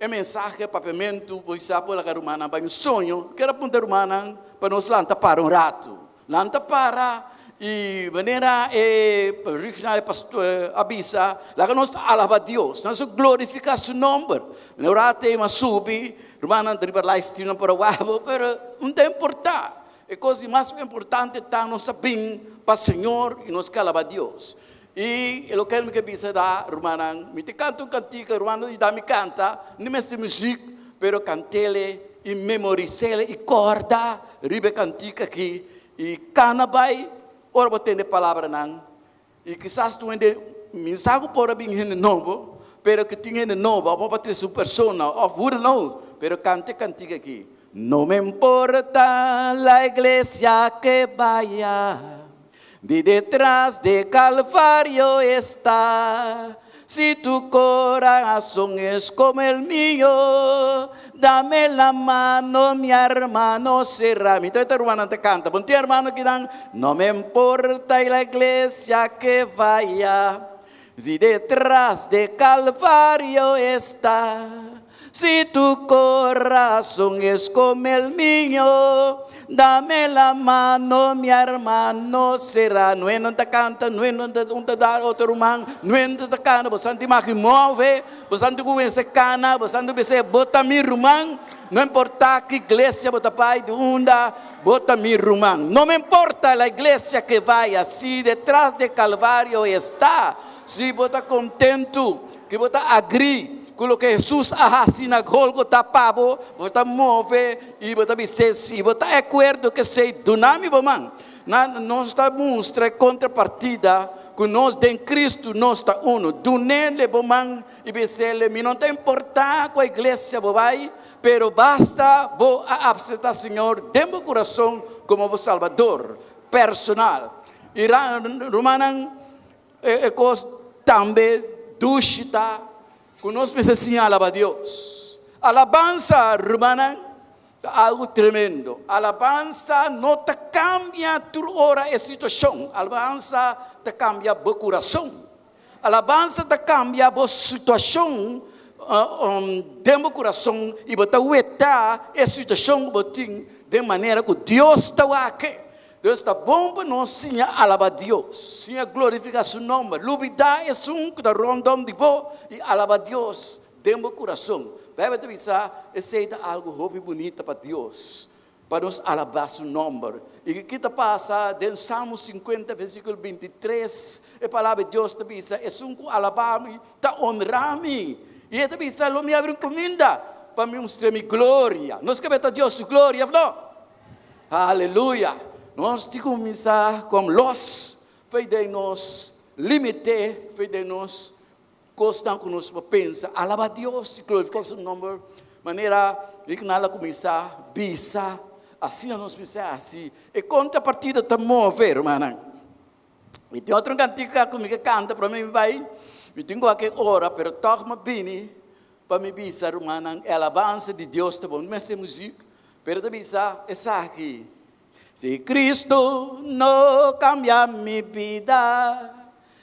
e mensahe papiamentu por bisa por laga rumannan bai un soño. Mi kier a puntra rumannan pa nos lanta para un ratu. Nan ta para i manera e regional pastor a bisa, laga nos alaba Dios, nos glorifica su nomber. No rato e mas subi, rumannan ta riba live stream nan por a wak bo, pero no ta importa. E cos di mas importante ta nos a bin pa Señor i nos ke alaba Dios. I loke mi ke bisa ta, rumannan, mi ta canta un cantica, rumannan yuda mi canta, no mester muziek, pero cantele i memorisele i corda riba e cantica aki i cana bai ora bo tende palabranan. I kisas tu hende, mi sa cu por a bin hende nobo, pero cu tin hende nobo, of bo a trece un persona, of who knows, pero canta e cantica aki. No me importa la iglesia que vaya. Di detras de Calvario está Si tu corazón es como el mío Dame la mano mi hermano será Mi ta hermano te canta Bon ti hermano ki dan No me importa la iglesia que vaya Si detrás de Calvario está Si tu corazón es como el mío, dame la mano, mi hermano será. No no ta canta, no no ta un ta dar otro ruman, no no ta cana, bo santi maki move, bo santi kuwense cana, bo santi bese bota mi ruman, no importa ki iglesia bo ta bai di unda, bota mi ruman. No me importa la iglesia que vaya, si detrás de Calvario está, si bo ta contento, Ki bo ta agrí ku loke Hesus a hasi na Gólgota pa bo, bo ta move i bo ta bis'é si bo ta akuerdo ku esei, duna mi bo man. Na nos ta mustra e kontrapartida ku nos den Kristu nos ta unu. Dun'é bo man i bis'é, Mi no ta importá kua iglesia bo bai, pero basta bo a apseptá Señor den bo kurason komo bo Salbador personal. I rumannan, E kos tambe dushi ta ku nos mester siña alaba Dios. Alabansa, rumannan, ta algu tremendo. Alabansa no ta kambia tur ora e situashon. Alabansa ta kambia bo kurason. Alabansa ta kambia bo situashon den bo kurason i bo ta weta e situashon ku bo tin den manera ku Dios ta wak. Dios ta bon pa nos siña alaba Dios, siña glorifica su nomber, lubida esun cu ta rondom di bo y alaba Dios. Den bo kurason. Beibel ta bisa esei ta algu hopi bunita pa Dios, pa nos alabá su nòmber. I ki ta pasa den Salmo sinkuenta versíkulo bintitres? E palabra di Dios ta bisa, Esun ku alabá mi ta onrá mi. I e ta bisa, Lo mi abri un kuminda pa mi mustra mi gloria. Nos ke beta Dios su gloria òf no? Aleluya! Nos tin kuminsá kom los fe den nos límite, fe den nos Kosnan ku nos por pensa, alabá Dios i glorifiká su nòmber, manera Rignal a kuminsá bisa, asina nos mester hasi. E kontrapartida ta move, rumannan. Mi tin otro kantika ku mi ke kanta promé mi bai, mi tin ku wak e ora, pero tòg mi a bini pa mi bisa, rumannan, e alabansa di Dios ta bon. No mester muzik, pero ta bisa esaki, Si Cristo no cambia mi bida,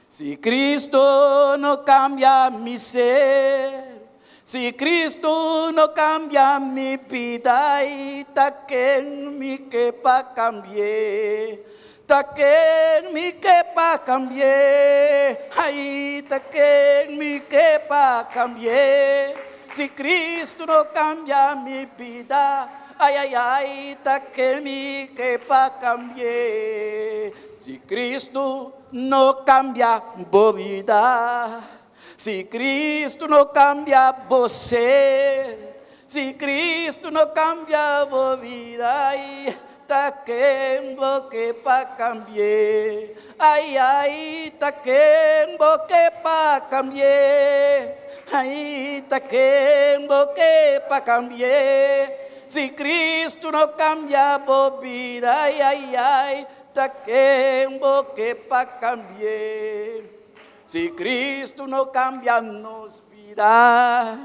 si Cristo no cambia mi ser, si Cristo no cambia mi bida, i ta ken mi ke pa cambi'é, ta ken mi ke pa cambi'é, ai, ta ken mi ke pa cambi'é, si Cristo no cambia mi bida. Ai ai ai ta ke mi ke pa cambi'é Si Cristo no cambia bo bida Si Cristo no cambia bo ser Si Cristo no cambia bo bida Ai ta ken bo ke pa cambi'é Ai ai ta ken bo ke pa cambi'é Ai ta ken bo ke pa cambi'é Si Cristo no cambia bo bida Ai ai ai ta ken bo ke pa cambi'é Si Cristo no cambia nos bida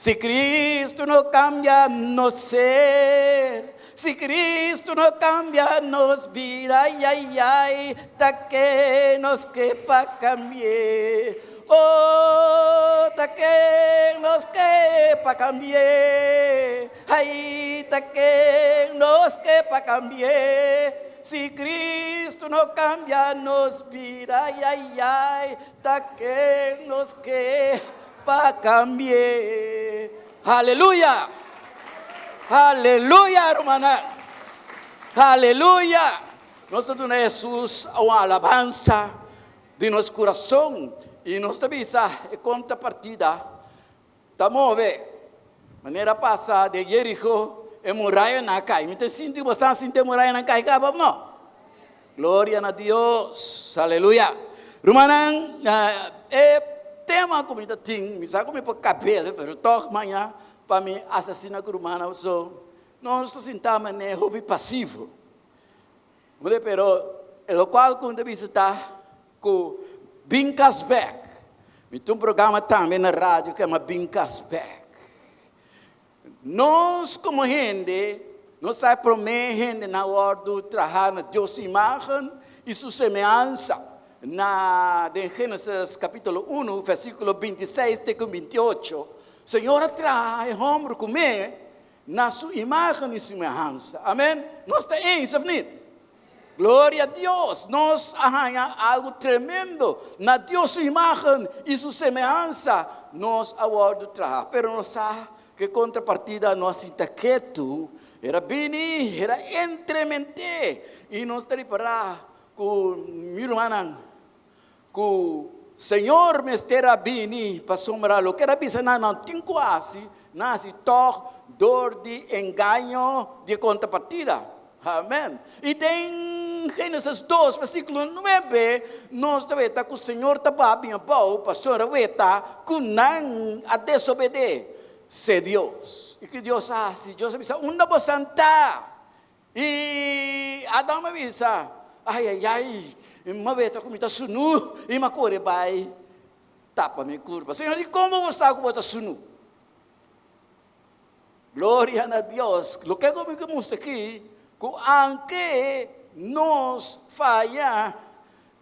Si Cristo no cambia nos ser Si Cristo no cambia nos bida Ai ai ai ta ken nos ke pa cambi'é Oh ta ken nos ke pa cambi'é Ai ta ken nos ke pa cambi'é Si Cristo no cambia nos bida Ai ai ai Ta ken nos ke pa cambi'é. Aleluya! Aleluya, rumannan! Aleluya! Nos ta duna Hesus un alabansa di nos kurason i nos ta bisa e kontrapartida ta move. Manera pasa den Jericho, e murayanan a kai. Mi ta sinti ku bo sta sinti e murayanan kai kaba òf no? Gloria na Dios. Aleluya. Rumannan, e tema ku mi ta tin, mi sa ku mi por kabel, pero tòg maña pa mi asesina ku rumannan so, nos ta sinta manera hopi pasivo. Pero e lokual ku mi ta bisa ta ku bin kas bèk. Mi tin un programa tambe na radio ku yama Bin Kas Bèk. Nos komo hende, nos ta e promé hendenan wòrdu trahá na Dios su imágen i su semehansa. Na den Génesis kapítulo unu, versíkulo bintiseis te ku bintiocho, Señor a traha e hòmber ku me na su imágen i semehansa. Amèn. Nos ta eens òf nit? Gloria a Dios! Nos a haña algu tremendo. Na Dios su imágen i su semehansa nos a wòrdu traha. Pero nos sa ku e kontrapartida no a sinta ketu. El a bini, el a entrement'é. I nos ta ripará ku mi rumannan, ku Señor mester a bini pasobra loke el a bisa nan nan tin ku hasi, nan hasi tòg dor di engaño di e kontrapartida. Amèn. I den Génesis dos versíkulo nuebe nos ta weta ku Señor ta papia abou pasobra weta ku nan a desobedesé Dios. I ki Dios a hasi? Dios a bisa, Unda bosan ta? I Adam a bisa, Ai, ai, ai, mi a weta ku mi ta sunu, i mi a kore bai tapa mi kurpa. Señor di, Komo bo sa ku bo ta sunu? Gloria na Dios! Loke ku mi ke mustra aki, ku anke nos faya,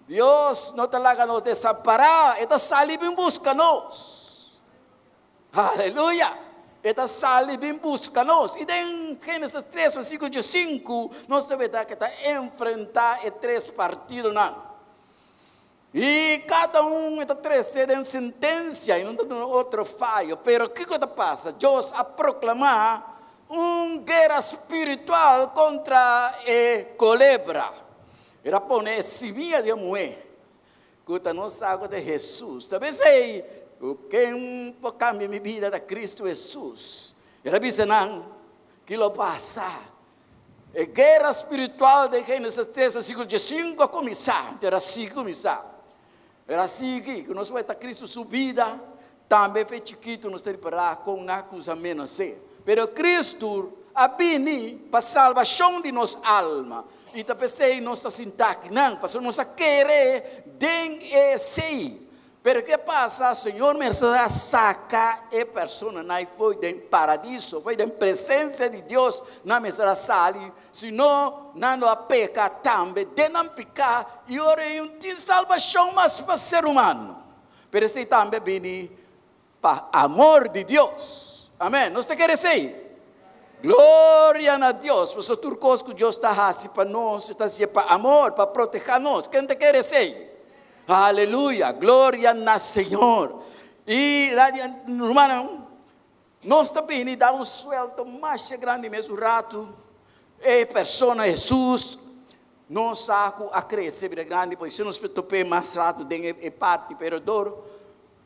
Dios no ta laga nos desampará, E ta sali bin buska nos. Aleluya! E ta sali bin buska nos. I den Génesis tres versíkulo diesinku nos ta weta ku e ta enfrentá e tres partidonan. I kada un e ta trese den sentensia i no ta duna otro fayo. Pero kiko ta pasa? Dios a proklamá un guera spiritual kontra e kolebra. El a pone e simia di e muhé, ku ta nos sa ku ta Hesus. Ta p'esei ku ken por kambia mi bida ta Kristu Hesus. El a bisa nan, Ki lo pasa? E guera spiritual den Génesis 3 versíkulo 15 a kuminsá, anto era sigui kuminsá. Era sigui ku nos weta Kristu su bida, tambe fe chikitu nos ta ripará kon nan a kusa menos'é. Pero Kristu a bini pa salbashon di nos alma, i ta p'esei nos ta sintá akinan, pasobra nos a kere den esei. Pero ke pasa? Señor mester a saca e personanan fo'i den paradiso, fo'i den presencia di Dios, nan mester a sali, si no nan lo a peca tambe den nan pica y ora ei no tin salbacion mas pa ser humano. Pero esei tambe a bini pa amor di Dios. Amen. Nos ta kere esei? Gloria na Dios, pasobra tur kos ku Dios ta hasi pa nos, e ta hasié pa amor, pa protehá nos. Ken ta kere esei? Aleluya, gloria na Señor. I rumannan, nos ta bini da un suelto masha grandi mes un ratu. E persona Hesus nos sa ku a krese bira grandi, por eso nos por top'é mas ratu den e parti, pero dor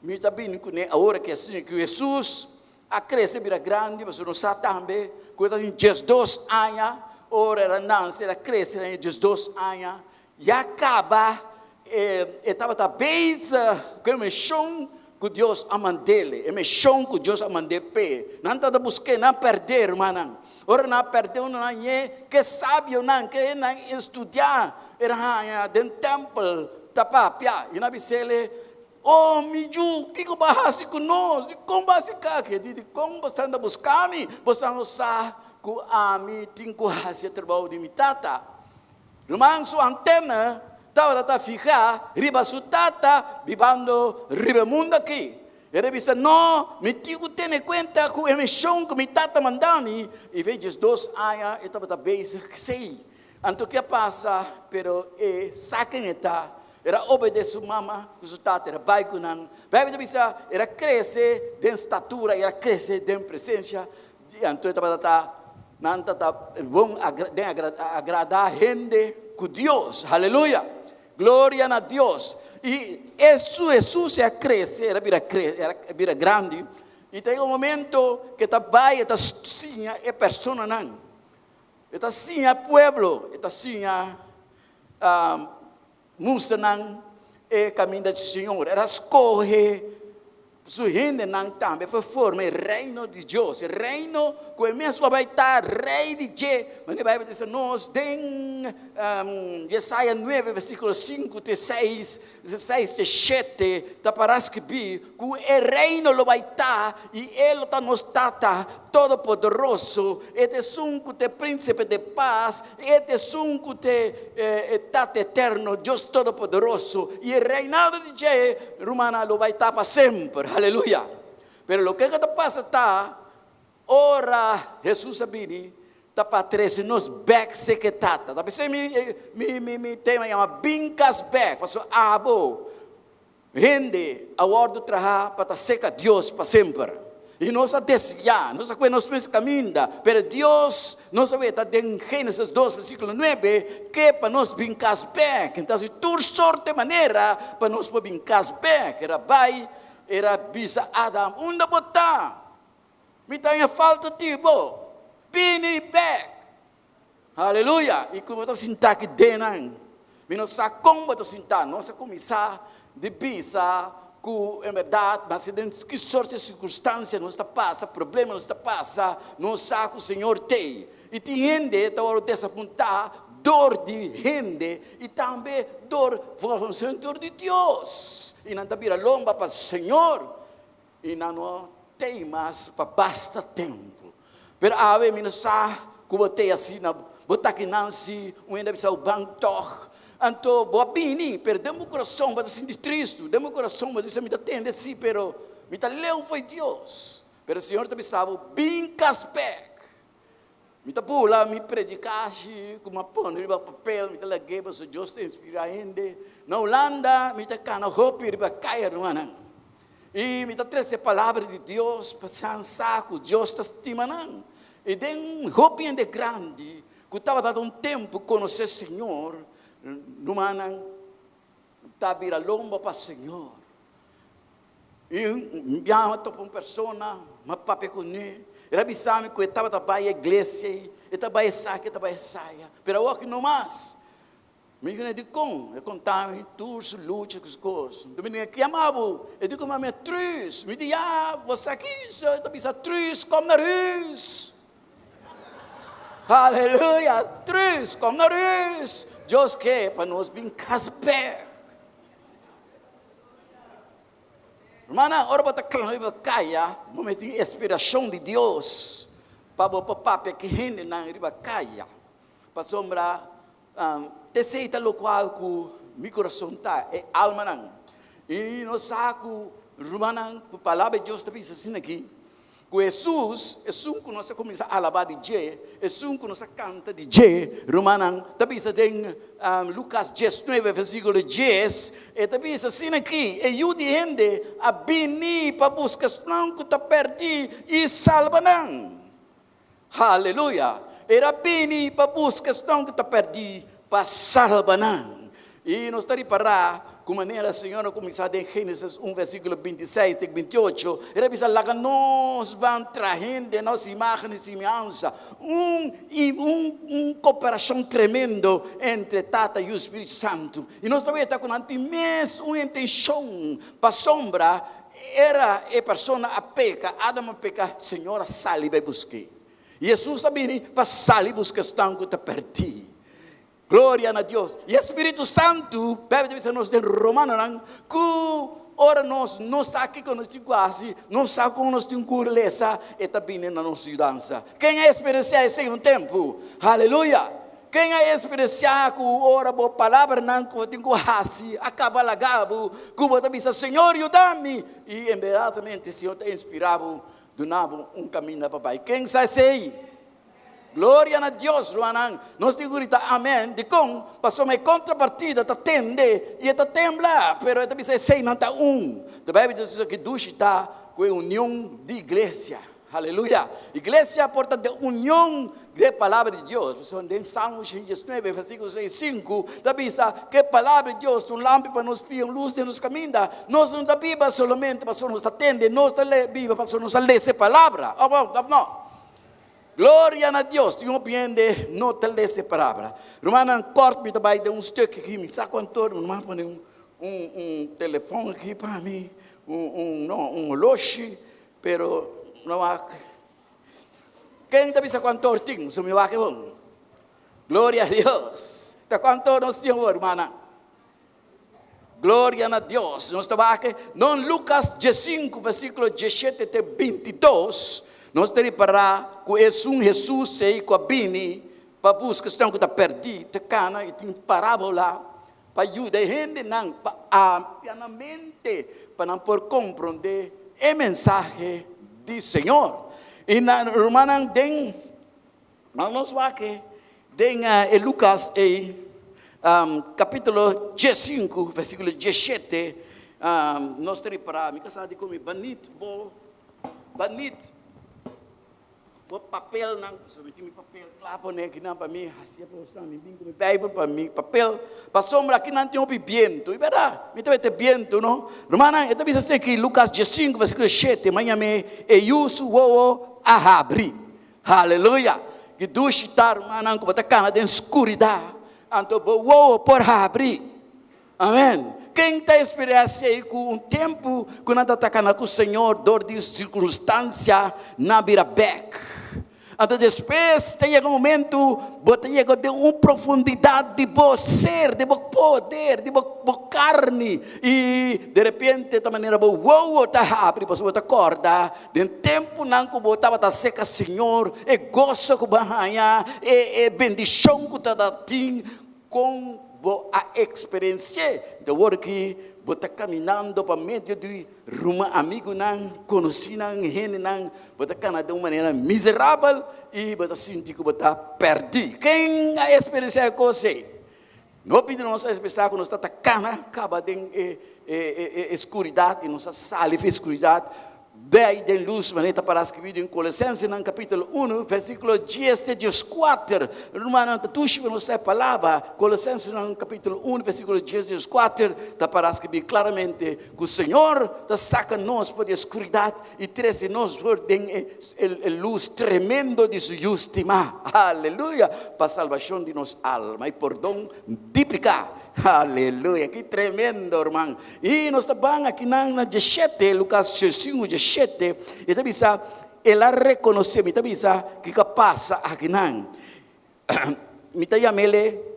Mi ta bini kuné awor ku asina ku Hesus a krese bira grandi, pasobra nos sa tambe ku e tabatin diesdos aña ora el a nanse, el a krese den e diesdos aña, ya kaba e tabata bezig ku e mishon ku Dios a mand'é, e mishon ku Dios a mand'é p'e. Nan tabata busk'é, nan a pèrd'é, rumannan. Ora nan a pèrd'é, unda nan hañ'é? Ke sabionan, ke nan studiá, el a haña den tèmpel ta papia, i nan a bis'é, Oh, mi yu, kiko bo a hasi ku nos? Dikon bo a hasi kaki? Di, Dikon bo sta buska mi? Bo sa no sa ku ami tin ku hasi e trabou di mi tata? Ruman su antena tabata ta fihá riba su tata bibando riba e mundu aki. El a bisa, No, mi tin ku tene kuenta ku e mishon ku mi tata manda mi. I fe diesdos aña e tabata bezig esei. Anto ke a pasa? Pero e sa ken e ta. El a obedé su mama ku su tata, el a bai ku nan. Beibel ta bisa, El a krese den statura i el a krese den presensia di. Anto e tabata ta, nan ta ta bon den agradá hende ku Dios. Haleluya! Gloria na Dios! I esu Hesus a krese, el a bira kre, el a bira grandi, i ta yega un momento ku e ta bai, e ta siña e personanan. E ta siña pueblo, e ta siña mustra nan e kaminda di Señor. El a skohe su hendenan tambe pa forma e reino di Dios, e reino ku e mes lo bai ta rei di dje. Manera e Beibel ta bisa nos den Yesaya nuebe versíkulo sinku te seis, seis te shete, ta para skibí ku e reino lo bai ta i e lo ta nos Tata Todopoderoso, e ta esun ku ta e Prínsipe de Pas, e ta esun ku ta e Tata Eterno, Dios Todopoderoso, i e reinado di dje, rumannan, lo bai ta pa semper. Aleluya! Pero loke ku ta pasa ta, ora Hesus a bini, ta pa trese nos bèk seke Tata. Ta p'esei mi tema yama Bin Kas Bèk, pasobra abo Hende a wòrdu trahá pa ta seka Dios pa semper. I nos a desviá, nos a kue nos mes kaminda. Pero Dios, nos a weta den Génesis dos versíkulo nuebe, ke pa nos bin kas bèk. Entonces tur sorte manera pa nos por bin kas bèk. El a bai, el a bisa Adam, Unda bo ta? Mi ta haña falta di bo. Bini bèk. Aleluya! I ku bo ta sinta aki den nan, mi no sa kon bo ta sinta. Nos a kuminsá di bisa ku en bèrdat, maske den ki sorte sirkunstansia nos ta pasa, problema nos ta pasa, nos sa ku Señor t'ei. I tin hende ta wòrdu desapuntá dor di hende i tambe dor volgens hun dor di Dios. I nan ta bira lomba pa Señor. I nan no tei mas pa basta tempu. Pero awe mi no sa ku bo tei asina. Bo ta aki nan si un hende a bisa bo ban tòg. Anto bo a bini, pero den bo kurason bo ta sinti tristu. Den bo kurason bo ta bisa mi ta tende si, pero mi ta leu fo'i Dios. Pero Señor ta bisa bo, bin kas bèk. Mi ta bula mi predikashi ku mi a pone riba papel, mi ta lag'é pasobra Dios ta inspirá hende. Na Hulanda mi ta kana hopi riba kaya, rumannan. I mi ta trese palabra di Dios pa san sa ku Dios ta stima nan. I den hopi hende grandi ku tabata un tempu konosé Señor, rumannan ta bira lomba pa Señor. I un biaha mi topa un persona, mi a papia kuné, el a bisa mi ku e tabata bai iglesia, e ta bai esaki, e ta bai esaya, pero awor no mas. Mi di kuné, dikon? El konta mi tur su lucha ku su kos. Nton mi di, ki yama bo? E di ku mi, Truus. Mi di, ya, bo sa kiso? E ta bisa, Truus, kom naar huis. Haleluya! Truus, kom naar huis. Dios ke pa nos bin kas bek. Hermana, ora bo ta kana riba kaya, bo mester tin inspirashon di Dios pa bo por papia ku hendenan riba kaya. Pasobra esei ta lokual ku mi kurason ta, e almanan. I nos sa ku rumannan, ku Palabra di Dios ta bisa asina aki, Ku Hesus, esun ku nos a kuminsá alabá di dje, esun ku nos a kanta di dje, rumannan, ta bisa den Lukas diesnuebe versíkulo dies, e ta bisa asina aki, E Yu di hende a bini pa buska esnan ku ta pèrdí i salba nan. Haleluya! El a bini pa buska esnan ku ta pèrdí pa salba nan. I nos ta ripará ku manera Señor a kuminsá den Génesis un versíkulo 26 te 28, El a bisa, Laga nos ban traha hende na nos imágen i simiansa. Un, un, un koperashon tremendo entre Tata, Yu i Spiritu Santu. I nos ta weta ku nan tin mes un intenshon pasobra era e persona a peka, Adam a peka, Señor a sali bai busk'é. Hesus a bini pa sali buska esnan ku ta pèrdí. Gloria na Dios. I e Spiritu Santu, Beibel ta bisa nos den Romanonan, ku ora nos no sa kiko nos tin ku hasi, no sa kon nos tin ku lesa, e ta bini na nos yudansa. Ken a eksperensiá esei un tempu? Haleluya! Ken a eksperensiá ku ora bo palabranan ku bo tin ku hasi a kaba laga bo, ku bo ta bisa, Señor, yuda mi! I inmediatamente Señor ta inspirá bo, duna bo un kaminda pa bai. Ken sa esei? Gloria na Dios, rumannan. Nos tin ku grita amen. Dikon? Pasobra e kontrapartida ta tende i e ta tembla, pero e ta bisa eseinan ta un. De Beibel ta bisa ki dushi ta ku e union di iglesia. Aleluya! Iglesia por ta den union den e Palabra di Dios. Pasobra den Salmo 119, versíkulo 65, ta bisa ku e Palabra di Dios ta un lampi pa nos pia, un lus den nos kaminda. Nos no ta biba solamente pasobra nos ta tende, nos ta biba pasobra nos a lesa e Palabra. Òf no? Gloria na Dios! Tin hopi hende no ta lesa e palabra. Rumannan, kort mi ta bai den un stuk aki, mi sa kuantu ora, mi ruman pone un un un telefon aki pa mi, un un no, un oloshi, pero no wak. Ken ta bisa kuantu ora tin? So mi wak e bon. Gloria a Dios! Ta kuantu ora nos tin awor, rumannan? Gloria na Dios. Nos ta wak non Lucas 15, versículo 17 te 22. Nos ta ripará ku esun Hesus ei ku a bini pa buska esnan ku ta pèrdí, ta kana i tin parábola pa yuda e hendenan pa amplia nan mente pa nan por komprondé e mensahe di Señor. I na rumannan den Mas nos wak den e Lucas ei, capítulo 15, versículo 17, nos ta repará, mi casá di cu mi, banit bo, banit bo papelnan, pasobra mi tin mi papel cla pone akinan pa mi haci e cosnan, mi bin cu mi Bijbel pa mi papel, pasobra akinan tin hopi bientu, y berdad, mi ta wete bientu, no? Rumannan, e ta bisa asina aki, Lucas 15, versículo 7, maña mi e yu su wowo a habri. Haleluya! Ki dushi ta, rumannan, ku bo ta kana den skuridat, anto bo wowo por habri. Amen. Ken ta esperá esei ku un tempu ku nan ta kana ku Señor dor di sirkunstansia nan bira bèk? Anto despues ta yega un momentu bo ta yega den un profundidat di bo ser, di bo poder, di bo karni, i derepente ta manera bo wowo ta habri pasobra bo ta kòrda Den tempunan ku bo tabata seka Señor, e goso ku bo a haña, e e bendishon ku ta tin, kon bo a eksperensi'é? Di awor aki Bo ta caminando pa medio di ruma amigunan, conocinan, hendenan, bo ta cana den un manera miserabel y bo ta sinti cu bo ta perdi. Ken a experiencia e cos ey? No pidi nos a expresa cu nos ta ta cana caba den e e e scuridad y nos a sali for e scuridad Bay den lus, manera ta para skibi den Kolosensenan kapítulo unu, versíkulo dies te dieskuater. Rumannan, ta dushi pa nos sa e palabra. Kolosensenan kapítulo unu, versíkulo dies te dieskuater, ta para skibi klaramente ku Señor ta saka nos for di e skuridat i trese nos for den e e lus tremendo di su Yu stimá. Aleluya! Pa salbashon di nos alma i pordon di piká. Aleluya! Ki tremendo, ruman! I nos ta ban akinan na dieshete, Lukas diesinku dieshete, e ta bisa, El a rekonosé, mi ta bisa kiko a pasa akinan. Mi ta yam'el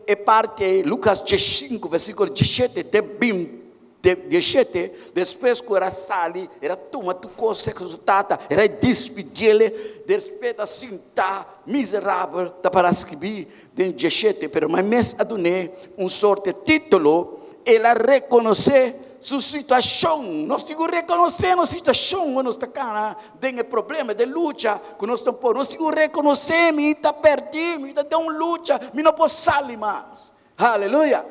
e parti Lukas diesinku versíkulo dieshete te binte dieshete, despues ku el a sali, el a tuma tur kos serka su tata, el a dispidiel, despues ta sinta miserabel, ta para skibí Den dieshete, pero mai mes a dun'é un sorte título, el a rekonosé su situashon. Nos tin ku rekonosé nos situashon ora nos ta kana den e problema, den lucha ku nos ta por. Nos tin ku rekonosé, mi ta pèrdí, mi ta den un lucha, mi no por sali mas. Aleluya!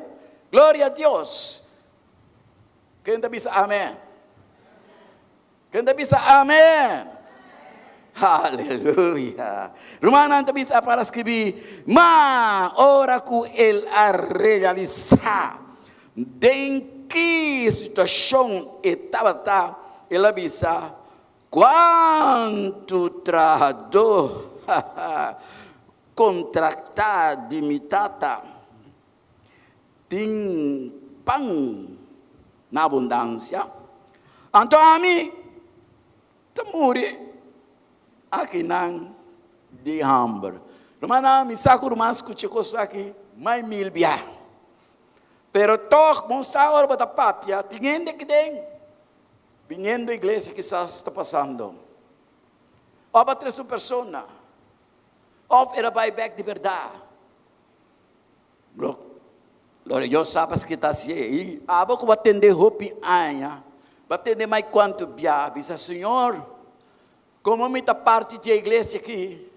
Gloria a Dios! Ken ta bisa amèn? Ken ta bisa amen? Aleluya! Rumannan ta bisa para skribí, Ma ora ku el a realisá den ki situashon e tabata, el a bisa, Kuantu trahadó kontraktá di mi tata tin pan na abundansia, anto ami ta muri akinan di hamber. Rumannan, mi sa ku ruman skucha kos aki mai mil bia. Pero tòg, bon sa ora bo ta papia, tin hende ki den biniendo iglesia kisas ta pasando. Òf a trese un persona, òf el a bai bèk di bèrdat. Gloria Dios sa paske ta hacié. I abo ku bo a tende hopi aña, bo a tende mai kuantu bia, bisa, Señor, komo mi ta parti dje iglesia aki,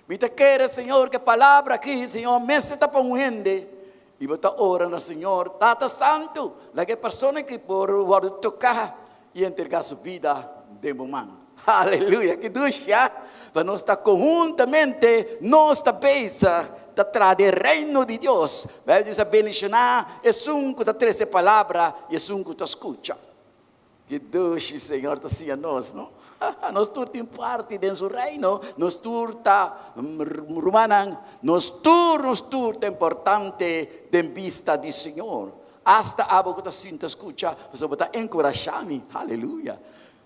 mi ta kere, Señor, ku e palabra aki, Señor, mester ta pa un hende. I bo ta ora na Señor, Tata Santu, laga e persona aki por wòrdu toká i entrega su bida den bo man. Aleluya! Ki dushi, ha? Pa nos ta konhuntamente, nos ta bezig ta traha den Reino di Dios. Bijbel bisa, Bendishoná esun ku ta trese palabra i esun ku ta skucha. Ki dushi Señor ta siña nos, no? Nos tur tin parti den su Reino, nos tur ta rumannan, nos tur, nos tur ta importante den bista di Señor. Asta abo ku ta sinta skucha, pasobra bo ta enkurashá mi. Aleluya!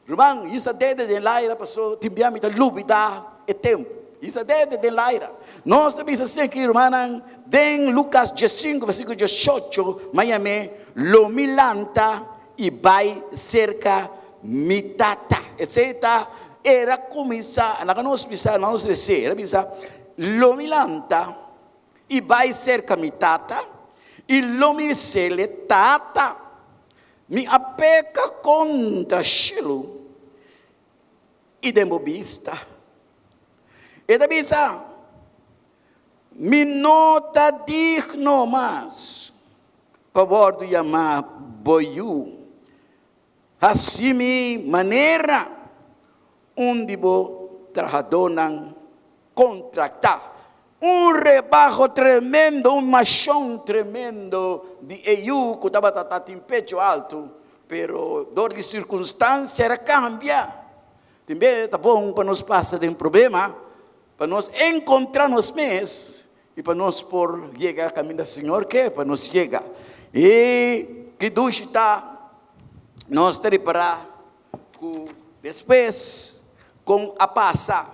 Ruman, hisa dede den laira paso tin bia mi ta lubida e tempu. Hisa dede den laira. Nos ta bisa asina aki, rumannan, den Lukas diesinku versikulo dieshocho, Mañamé lo mi lanta i bai serka mi tata. Esei ta era kuminsá, laga nos bisa, laga nos resé. Era bisa, Lo mi lanta i bai serka mi tata, i lo mi bis'é, Tata, Mi a peka kontra shelu i den bo bista. E ta bisa, Mi no ta digno mas pa wòrdu yamá bo yu. Hasi mi manera un di bo trahadónan kontraktá. Un rebaho tremendo, un mashon tremendo di e yu ku tabata ta tin pecho altu, pero dor di sirkunstansia era kambia. Tin bes ta bon pa nos pasa den problema, pa nos enkontrá nos mes i pa nos por yega kaminda Señor ke pa nos yega. I ki dushi ta nos ta ripará ku despues kon a pasa.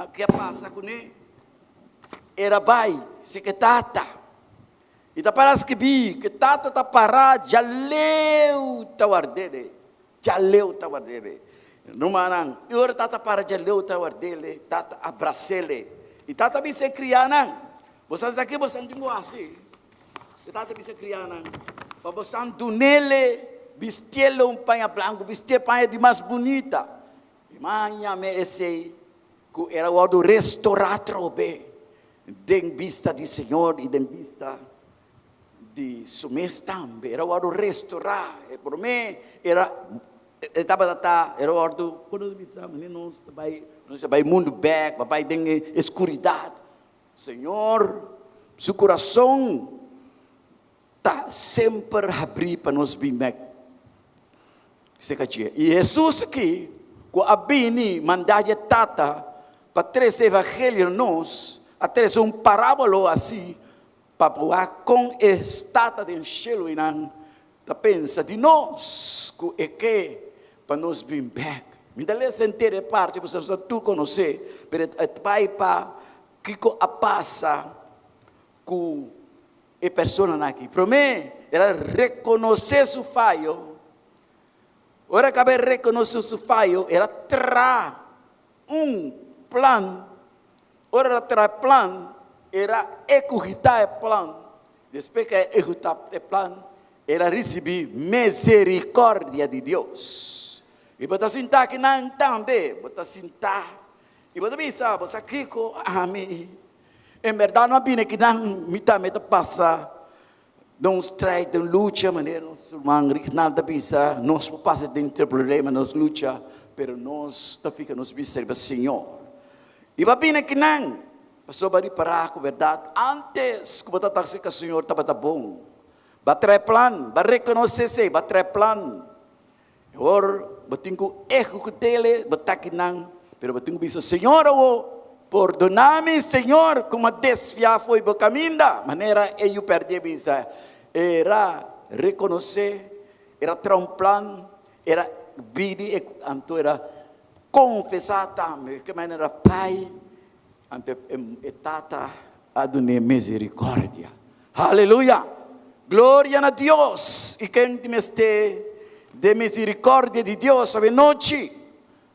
Ke a pasa kuné? Era bai si ke tata. I ta para skibí ke tata ta pará djaleu ta ward'é. Djaleu ta ward'é. Rumannan, i ora tata para djaleu ta ward'é, tata a bras'é. I tata a bisa e kriánan, Bo sa esaki bo san tin ku hasi. E tata a bisa e kriánan. Pa bosan dunele, bistiele un paña blanku, bistié paña di mas bunita. I maña me esei ku era wòrdu restorá atrobe den bista di Señor i den bista di su mes tambe. Era wòrdu restorá. E promé era e tabata ta era wòrdu, kon nos bisa, manera nos ta bai, nos ta bai mundu bèk, pa bai den e skuridat. Señor su kurason ta semper habrí pa nos bin bèk serka dje. I Hesus aki ku a bini mandá dje Tata pa trese evangelio na nos, a trese un parábolo asi pa wak kon e Tata den shelu einan ta pensa di nos ku e ke pa nos bin bèk. Mi ta lesa henter e parti pasobra boso tur konosé, pero e ta bai pa kiko a pasa ku e personanan aki. Promé, el a rekonosé su fayo. Ora kaba e rekonosé su fayo, el a traha un plan. Ora el a traha e plan, el a ehekutá e plan. Despues ku el a ehekutá e plan, el a risibí miserikòrdia di Dios. I bo ta sinta akinan tambe, bo ta sinta i bo ta bisa, Bo sa kiko ami En berdad no a bini akinan, mi tambe ta pasa den un strijd, den un lucha, manera nos ruman Rignald ta bisa, nos por pasa den tur problema, nos lucha, pero nos ta fika nos bista riba Señor. I bo a bini akinan, pasobra bo a ripara ku berdad antes ku bo ta ta aserka Señor tabata bon. Bo a trae plan, bo a rekonosé esei, bo a trae plan. Awor bo tin ku ehekut'é, bo ta akinan, pero bo tin ku bisa, Señor awo, pordona mi, Señor, ku mi a desviá fo'i bo kaminda. Manera e yu pèrdí a bisa, era rekonosé, era traha un plan, era bini, anto era konfesá tambe. Ke manera Pai Anto e Tata a dun'é misericordia. Haleluya! Gloria na Dios! I ken tin mester den misericordia di Dios awe nochi?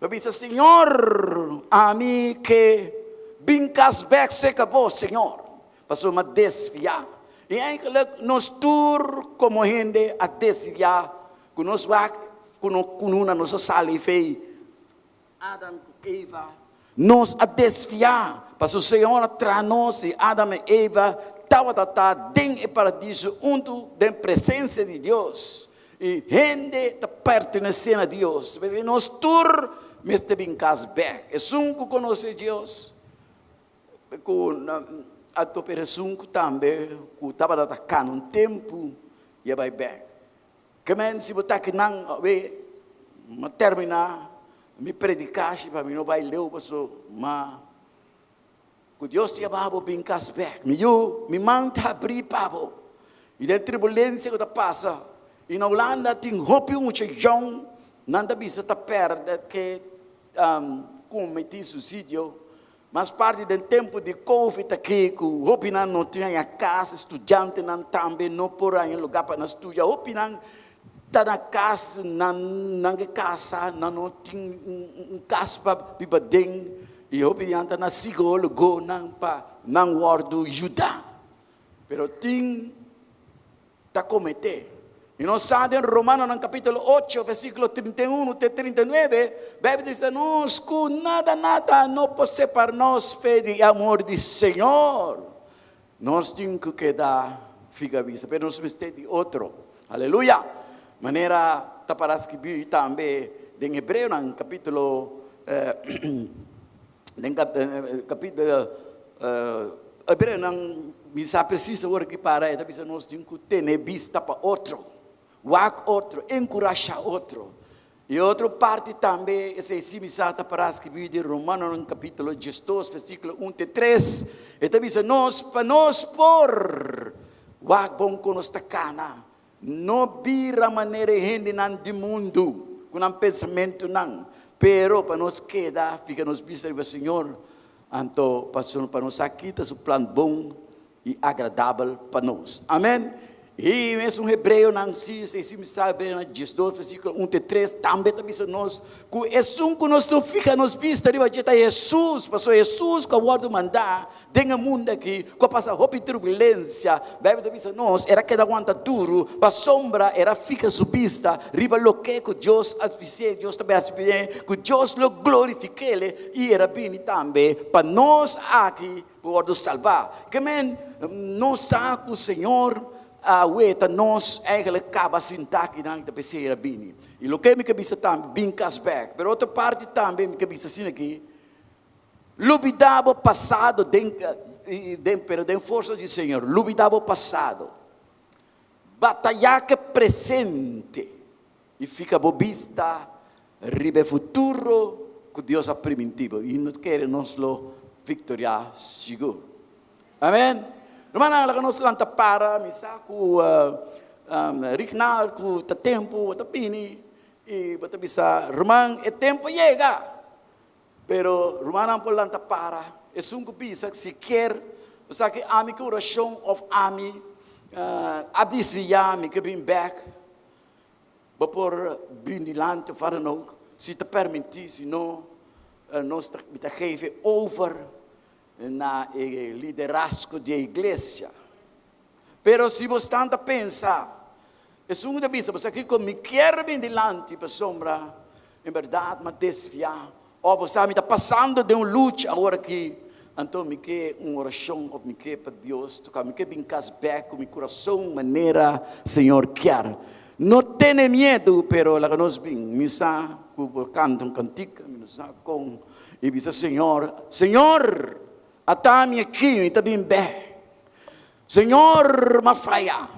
Bo bisa, Señor, ami ke bin kas bek serka bo, Señor, pasobra mi a desviá. I eigenlijk nos tur komo hende a desviá ku nos wak ku no nos a sali fei. Adam ku Eva, nos a desviá, pasobra Señor a traha nos i Adam i Eva tabata ta den e paradiso huntu den presensia di Dios. I hende ta pertenesé na Dios. P'esei nos tur mester bin kas bèk. Esun ku konosé Dios, ku a topa esun ku tambe ku tabata ta kana un tempu i a bai bèk. Ke men si bo ta akinan awe, m'a terminá mi predikashi pa mi no bai leu paso ma ku Dios ta yama bo bin kas bek. Mi yu, mi man ta habrí pa bo. I den tribulensia ku ta pasa i na Hulanda tin hopi mucha yòn nan ta bisa ta pèrdè ke kometí suisidio. Mas parti den tempu di Covid aki ku hopinan no tin haña kas, studiantenan tambe no por haña lugá pa nan studia. Hopinan ta na kas, nan nan ke kasa, nan no tin un kas pa biba den i hopinan ta na sikólogonan pa nan wòrdu yuda. Pero tin. Ta kometé. I nos sa den Romanonan kapítulo ocho, versíkulo 31 te 39, Beibel ta bisa nos ku nada nada no por separa nos fe di e amor di Señor. Nos tin ku keda figa bisa, pero nos mester di otro. Aleluya! Manera ta para skibí tambe den Hebreonan kapítulo Den kapítulo Hebreonan mi sa presis awor ki para e ta bisa nos tin ku tene bista pa otro, wak otro, enkurashá otro. I otro parti tambe esei si mi sa ta para skibí den Romanonan kapítulo diesdos versíkulo un te tres e ta bisa nos pa nos por wak bon kon nos ta kana. No bira manera e hendenan di mundu ku nan pensamentunan, pero pa nos keda fika nos bista riba Señor, anto pasobra pa nos sa kita su plan bon i agradabel pa nos. Amen. I mesun Hebreonan 6, i si mi sa Hebreonan 12 versíkulo 1 te 3 tambe ta bisa nos ku esun ku nos no fiha nos bista riba dje ta Hesus, pasobra Hesus ku a wòrdu mandá den e mundu aki ku a pasa hopi turbulensia, Beibel ta bisa nos el a keda wanta duru pasobra el a fiha su bista riba loke ku Dios a bis'é, Dios ta bai hasi p'e, ku Dios lo glorifik'é i el a bini tambe pa nos aki Por wòrdu salbá. Ke men nos sa ku Señor a weta nos eigenlijk kaba sintá akinan ta p'esei el a bini. I loke mi ke bisa tambe, bin kas bèk. Pero otro parti tambe mi ke bisa asina aki, lubidá bo pasado den den pero den forsa di Señor, lubidá bo pasado. Batayá ke presente i fika bo bista riba e futuro ku Dios a primintí bo. I nos kere nos lo viktoriá sigur. Amen. Rumannan, laga nos lanta para. Mi sa ku Rignald ku ta tempu bo ta bini i bo ta bisa, Ruman, e tempu a yega. Pero rumannan por lanta para. Esun ku bisa si kier esaki ami ku orashon òf ami a desviá mi ke bin bèk, bo por bin dilanti òf wak dan ook si ta permití, si no nos ta mi ta geef over na e liderazgo di e iglesia. Pero si bo stan ta pensa, esun ku ta bisa bo sa kiko mi kier bin dilanti pasobra en bèrdat mi a desviá òf bo sa mi ta pasando den un lucha awor aki, anto mi ke un orashon òf mi ke pa Dios toka mi ke bin kas bèk ku mi kurason manera Señor kier. No tene miedu, pero laga nos bin. Mi sa ku bo kanta un kantika, mi no sa kon, i bisa Señor, Señor, ata mi aki, mi ta bin bèk. Señor, m'a faya.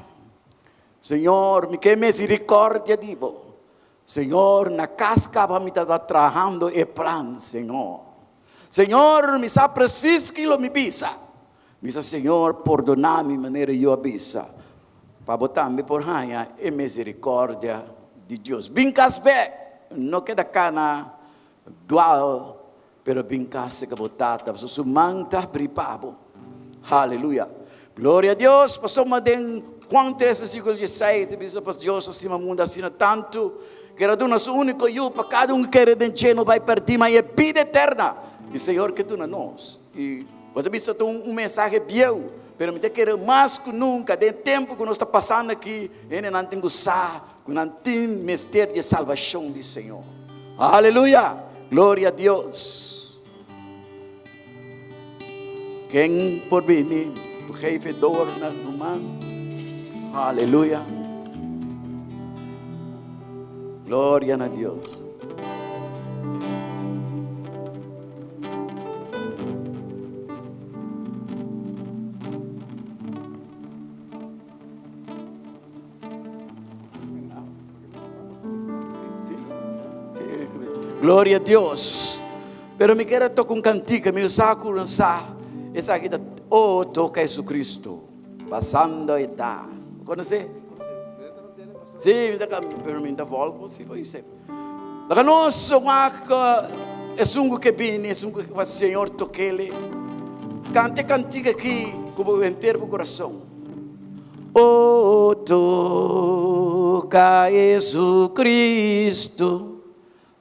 Señor, mi ke misericordia di bo. Señor, na cas caba mi tabata trahando e plan, Señor. Señor, mi sa precies kilo mi bisa. Mi sa, Señor, pordona mi manera yo a bisa, pa bo tambe por haña e misericordia di Dios. Bin cas bek, no keda cana dual. Pero bin casa ka bo tata, pasobra su man ta habrí pa bo. Haleluya. Gloria a Dios. Pasobra den Juan 3 versíkulo 16 ta bisa, Pas Dios a stima mundu asina tantu, ku el a duna su úniko Yu, pa kada un ku kere den dje no bai pèrdí, ma e bida eterna. I Señor ke duna nos. I bo ta bisa ta un mensahe bieu, pero mi ta kere mas ku nunka den e tempu ku nos ta pasando aki, hendenan tin ku sa Ku nan tin mester di e salbashon di Señor. Aleluya! Gloria a Dios! Ken por bini geef e door na ruman? Aleluya! Gloria na Dios. Gloria a Dios. Pero mi quiero tocar un cantica, mi sa ku no sa. Esaki ta oh toca Jesucristo pasando eta. Conoce? Sí, mi ta pero mi ta volpo, sí, voy se. Laga nos wak esun ku ke bini, esun ku pa Señor tokele. Kanta e kantika aki ku bo henter bo kurason. O toka Jesucristo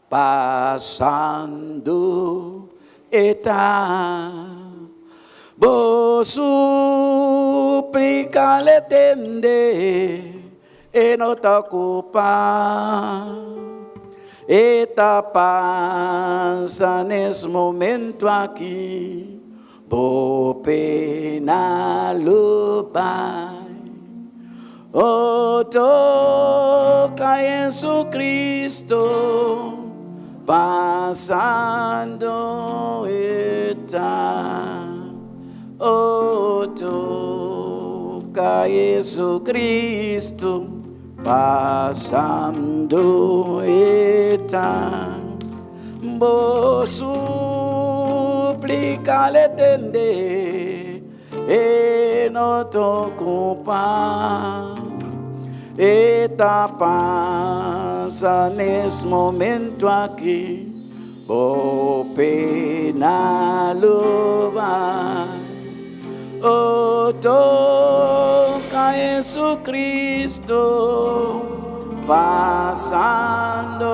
pasando e ta. Bo suplika le tende. E no ta ocupa, e ta pasa nes momento aki, bo pena lo bai. Oh, toca Jesucristo, pasando e ta. Oh, toca Jesucristo, pasando e ta. Bo suplica le tende, e no t'ocupa. E ta pasa nes momento aki. Bo pena lo bai. Oh, toca Jesucristo. Jesucristo pasando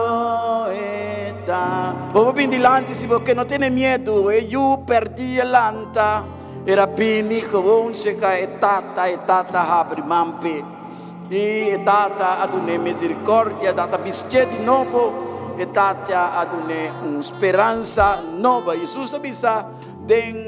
e ta. Bo por bin dilanti si bo ke, no tene miedu, e yu perdí a lanta, era bini gewoon seka e tata, e tata habri man p'e. I e tata a dun'é misericordia, e tata a bistié di nobo, e tata a dun'é un speransa nobo. Jesus ta bisa den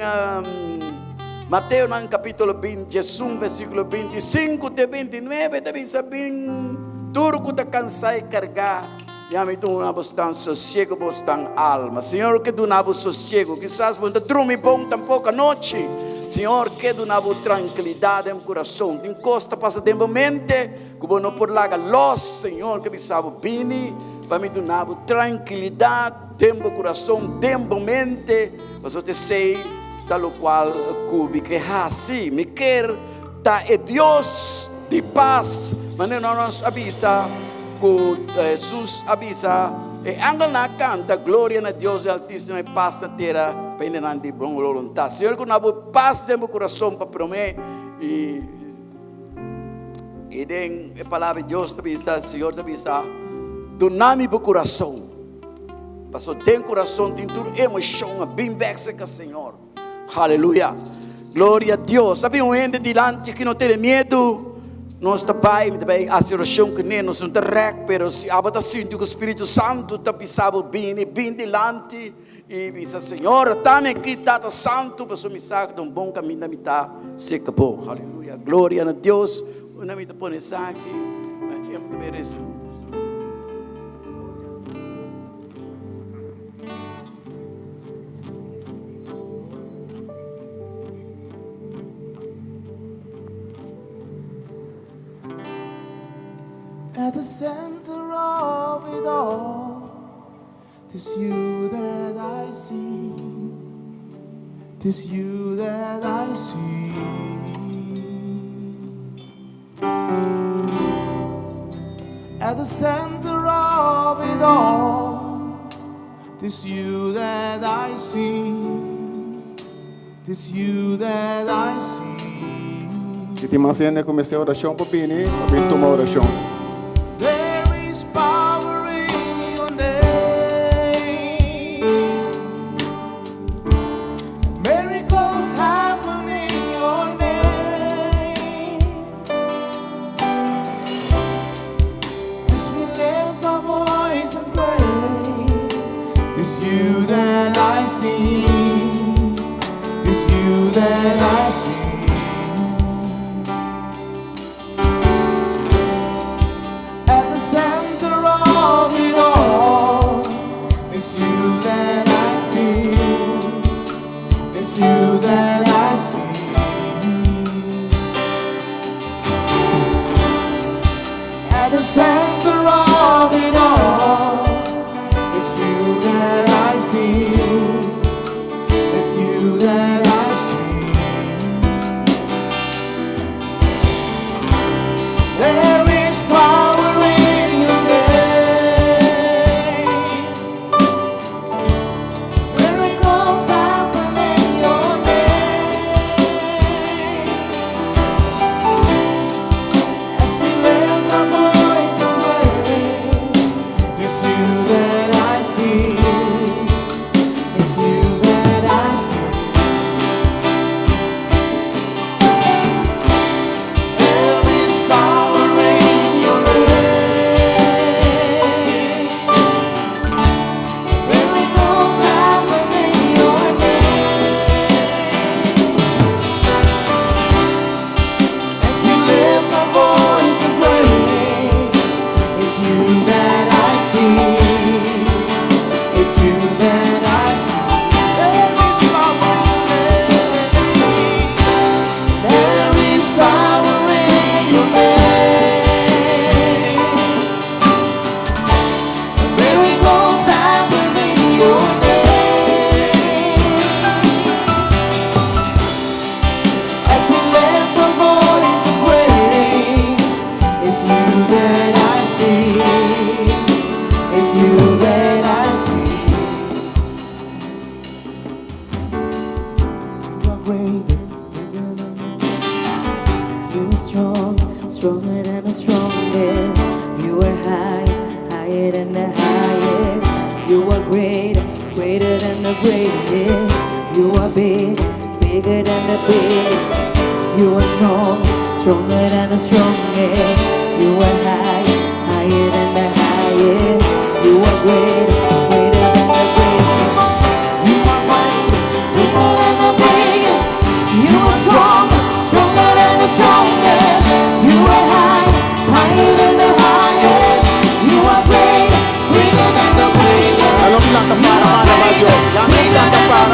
Mateonan capítulo 21, versículo 25 te 29, ta bisa, Bin tur cu ta cansá i cargá, i ami duna bosnan sosiego bosnan alma. Señor ke duna bo sosiego. Kisas bo no ta drumi bon tampoco anochi. Señor ke duna bo trankilidad den bo curason. Tin cos ta pasa den bo mente cu bo no por laga los. Señor ke bisa bo, Bini pa mi duna bo trankilidad den bo curason, den bo mente. Pasobra esey ta locual cu mi ke haci. Mi kier ta e Dios di pas. Manera nos a bisa cu Jesus a bisa, e angelnan a canta, Gloria na Dios e Altisimo y pas na tera pa hendenan di bon boluntad. Señor cu na bo pas den bo curason pa prome y y den e palabra di Dios ta bisa, Señor ta bisa, duna mi bo curason. Pasobra den curason tin tur emocion a bin bek cerca Señor. Aleluya. Gloria a Dios. Sabi un hende dilanti ki no tene miedu. Nos ta bai, mi ta bai hasi oracion kuné, nos no ta rek, pero si abo ta sinti ku Spiritu Santu ta bisa bo bini, bin dilanti i bisa, Señor, atami aki, Tata Santu, pasobra mi sa ku ta un bon kaminda mi ta seka bo. Aleluya. Gloria na Dios. Unda mi ta pone esaki? Mi ta bai resa. At the center of it all, 'tis you that I see, 'tis you that I see. At the center of it all, 'tis you that I see, 'tis you that I see. Si tin mas hende ku mester orashon por bini, pa bin tuma orashon. There is power in your name. Miracles happen in your name. As we lift our voice and pray, 'tis you that I see. 'Tis you that I see. At the center of it all, 'tis you that I see. 'Tis you that I see. At the center of it all, 'tis you that I see. 'Tis you that I see. There is power in your name. Miracles happen in your name. As we lift our voice and praise, 'tis you that I see. 'Tis you that I see. There is power in your name. Miracles happen in your name. As we lift our voice and pray, 'tis you that I see. 'Tis you that I see. There is power in your name. There is power in your name. Miracles happen in your name. As we lift our voice and pray, 'tis you that I see. 'Tis you that I see. You are great. You are strong. stronger than the strongest. You are high, higher than the highest. You are great, greater than the greatest. You are big, bigger than the biggest. You are strong, stronger than the strongest. You are high, higher than the highest. You are great, greater than the greatest. You are great, bigger than the biggest. You are strong, stronger than the strongest. You are high, higher than the highest. You are great, greater than the greatest. Laga nos lanta para alabá Dios. Laga nos lanta para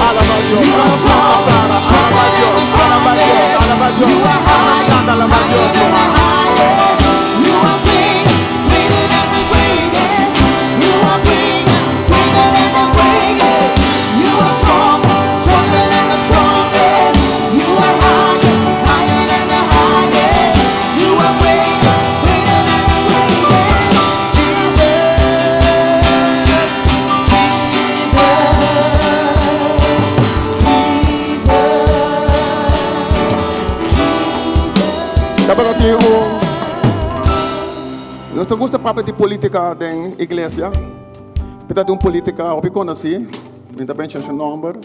alabá Dios. Laga nos lanta para alabá Dios. Alabá Dios, alabá Dios. Laga nos lanta alabá Dios. You are great, greater than the greatest. You are great, greater than the greatest. You are strong, stronger than the strongest. You are higher, higher than the highest. You are great, greater than the greatest. Jesus, Jesus, Jesus. Tabata tin un Nos ta gusta papia di politica den iglesia. Pero ta un politica hopi conoci, mi ta menciona su nomber.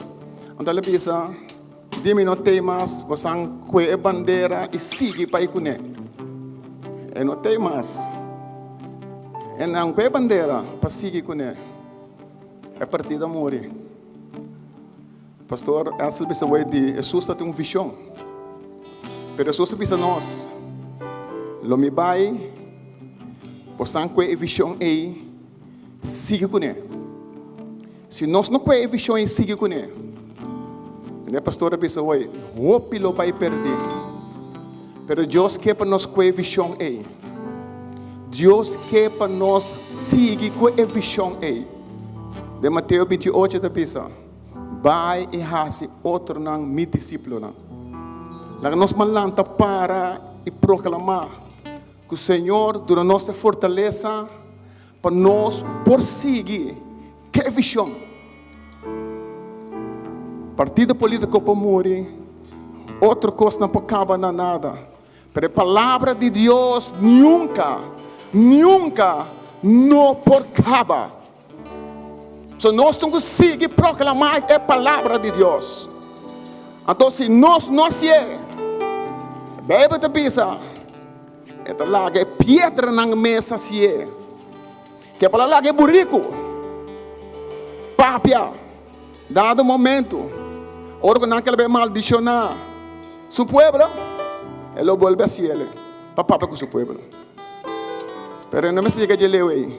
Anto el a bisa, Di mi no tey mas, bosan cue e bandera y sigui pa y cune. E no tey mas. E nan cue e bandera pa sigui cune. E partido a muri. Pastor Edsel bisa wei di Hesus ta tin un vision. Pero Hesus a bisa nos, Lo mi bai, bosan kue e vision ei, sigui kuné. Si nos no kue e vision ei sigui kuné, e pastor a bisa wei, hopi lo bai perdí. Pero Dios ke pa nos kue e vision ei. Dios ke pa nos sigui ku e vision ei. Den Mateo 28 ta bisa, Bai i hasi otronan mi disiplonan. Laga nos man lanta para i proklamá ku Señor duna nos e fortalesa pa nos por sigui ku e vishon. Partido polítiko por muri, otro kosnan por kaba na nada, pero e palabra di Dios nunka, nunka no por kaba. So nos tin ku sigui proklamá e palabra di Dios. Anto si nos no hasié, Beibel ta bisa, e ta laga e piedranan mes hasié. Ke por a laga e buriku papia dado momento, ora ku nan kere bai maldishoná su pueblo, e lo bolbe hasiel pa papia ku su pueblo. Pero e no mester yega dje leu ei.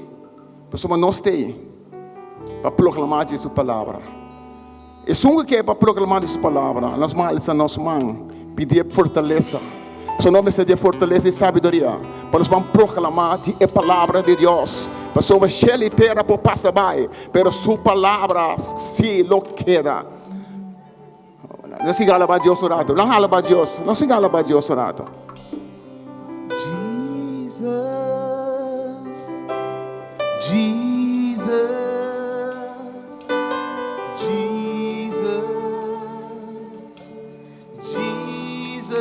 Pasobra nos t'ei pa proklamá dje su palabra. Esun ku ke pa proklamá di su palabra, nos man alsa nos man, pidi e fortalesa. Pasobra nos mester di e fortalesa i sabiduria pa nos man proklamá di e palabra di Dios. Pasobra shel i tera por pasa bai, pero su palabra si lo keda. Nos sigui alabá Dios un rato. Nos alabá Dios. Nos sigui alabá Dios un rato. Jesus, Jesus, Jesus, Jesus.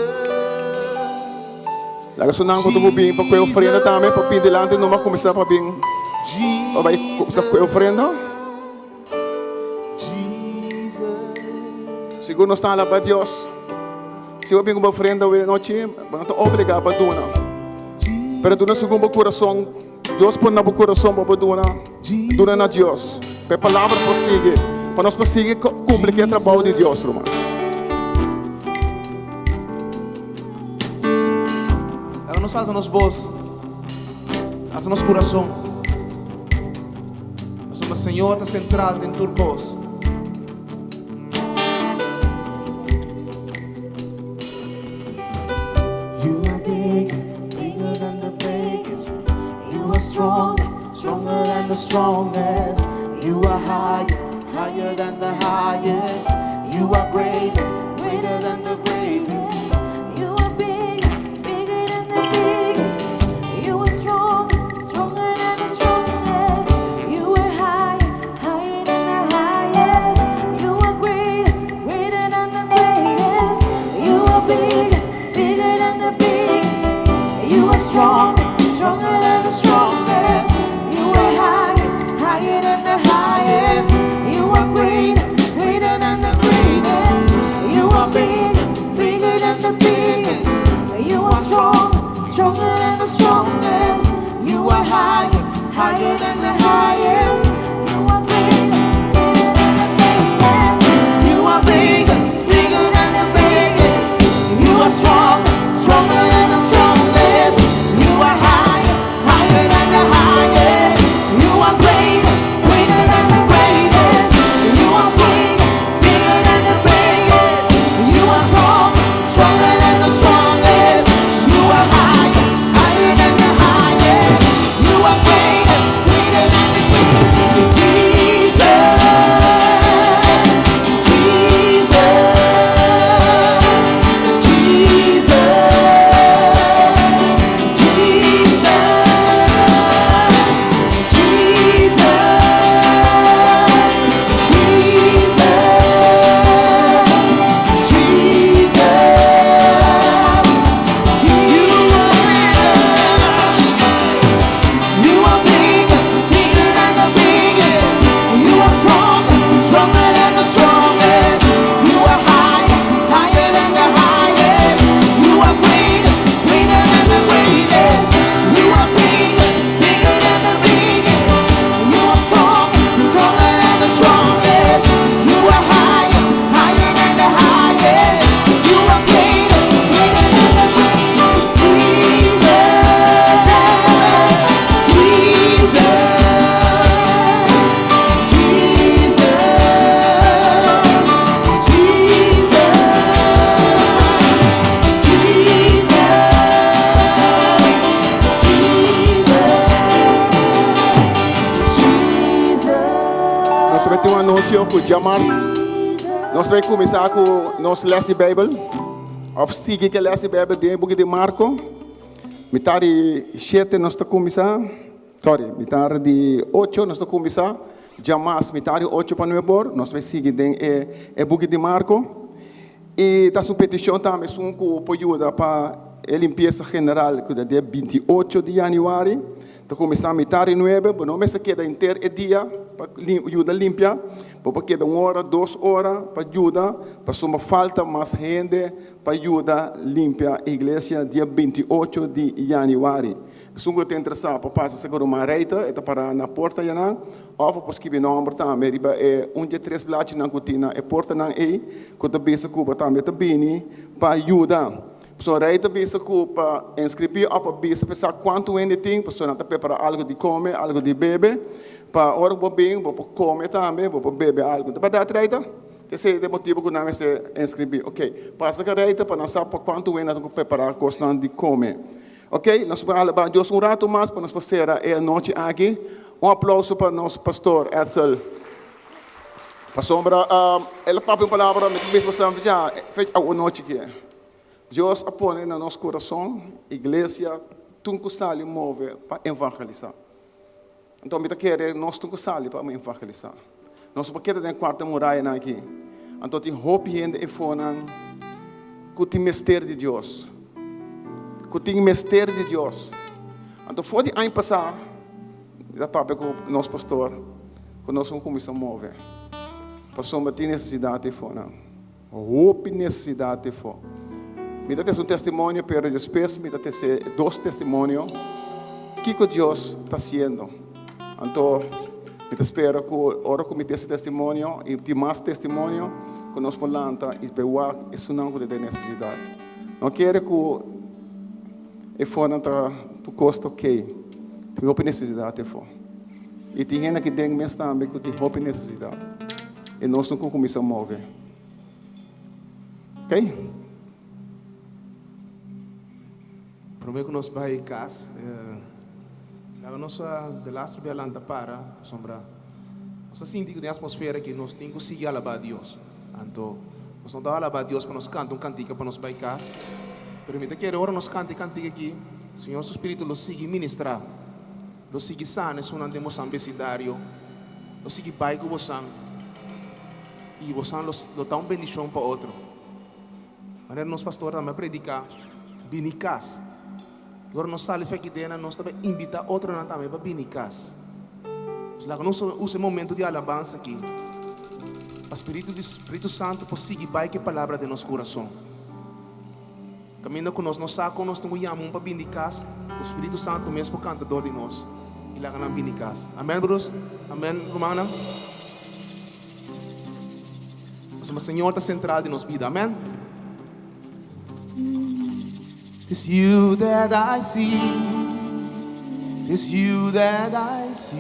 Laga su nan ku tubu bin pa kue ofrenda tambe pa pidi dilanti numa kuminsá pa bin pa bai kuminsá kue ofrenda. Sigur nos ta alabá Dios. Si bo bin ku bo ofrenda awe nochi, bo no ta obligá pa duna. Pero duna segun bo kurason. Dios pone na bo kurason pa bo duna. Duna na Dios. Pa e palabra por sigui. Pa nos por sigui kumpli ku e trabou di Dios, ruman. Laga nos alsa nos bos, alsa nos kurason. Pasobra Señor ta sentral den tur kos. You are bigger, bigger than the biggest. You are stronger, stronger than the strongest. You are higher, higher than the highest. You are greater, greater than the greatest. You are bigger, bigger than the biggest. You are strong, stronger than the strongest. You are higher, higher than the highest. You are greater, greater than the greatest. You are bigger, bigger than the biggest. djamars nos ta bai kuminsá ku nos lès di Beibel, òf sigui ku e lès di Beibel den e buki di Marko. Mitar di shete nos ta kuminsá, sorry, mitar di ocho nos ta kuminsá, djamars mitar di ocho pa nuebor nos ta bai sigui den e e buki di Marko. I ta su petishon tambe esun ku por yuda pa e limpiesa general ku ta dia 28 di yanüari. Ta kuminsá mitar di nuebe, bo no mester keda henter e dia pa yuda limpia. Bo por keda un ora, dos ora pa yuda, pasobra falta mas hende pa yuda limpia iglesia dia 28 di yanüari. Esun ku ta interesá por pasa serka Ruman Reiter, e ta pará na porta ayanan, òf bo por skibi nòmber tambe riba e un dje tres blachinan ku tin na e portanan ei ku ta bisa ku bo tambe ta bini pa yuda. Pasobra rei ta bisa ku pa inskribí òf pa bisa pa sa kuantu hende tin, pasobra nan ta prepará algu di kome, algu di bebe, pa ora ku bo bin bo por kome tambe, bo por bebe algu. Ta bèrdat rei ta? Esei ta e motibu ku nan mester inskribí. Oke, pasa ku rei ta pa nan sa pa kuantu hende nan ta ku prepará kosnan di kome. Oke, nos por alabá Dios un ratu mas pa nos por sera e anochi aki. Un aplouso pa nos pastor Edsel. Pasobra el a papia un palabra, mi ta bisa boso ya fecha awe nochi aki. Dios a pone na nos kurason, iglesia, tun ku sali move pa evangelisá. Anto mi ta kere nos tun ku sali pa evangelisá. Nos no por keda den kuarta murayanan aki. Anto tin hopi hende efonan ku tin mester di Dios. Ku tin mester di Dios. Anto for di aña pasá, mi ta papia ku nos pastor ku nos a kuminsá move. Pasobra tin nesesidat efonan. Hopi nesesidat efo. Mi ta tese un testimonio, pero despues mi ta tese dos testimonio kiko Dios ta hasiendo. Anto mi ta spera ku ora ku mi tese testimonio i tin mas testimonio ku nos por lanta i bai wak esunnan ku ta den nesesidat. No kere ku efonan ta tur kos ta okay. Tin hopi nesesidat efo. I tin hende aki den mes tambe ku tin hopi nesesidat. I nos no ku kuminsá move. Ok? Promé ku nos bai kas, laga nos de laatste bia lanta para, pasobra nos ta sinti ku den atmosfera aki nos tin ku sigui alabá Dios. Anto, nos no ta alabá Dios pa nos kanta un kantika pa nos bai kas, pero mi ta kere ora nos kanta e kantika aki, Señor su Spiritu lo sigui ministrá. Lo sigui sana esunnan den bosan besindario, lo sigui bai ku bosan, i bosan lo lo ta un bendishon pa otro. Manera nos pastor tambe a prediká, Bini kas. I ora nos sali f'aki dena, nos ta bai invitá otronan tambe pa bini kas. Pues laga nos usa e momento di alabansa aki pa Spiritu di Spiritu Santu por sigui bai ku e palabra den nos kurason. Kaminda ku nos no sa kon nos tin ku yama un pa bini kas, ku Spiritu Santu mes por kanta dor di nos i laga nan bini kas. Amen, brus? Amen, rumannan? Pasobra Señor ta sentral di nos bida. Amen? It's you that I see, it's you that I see.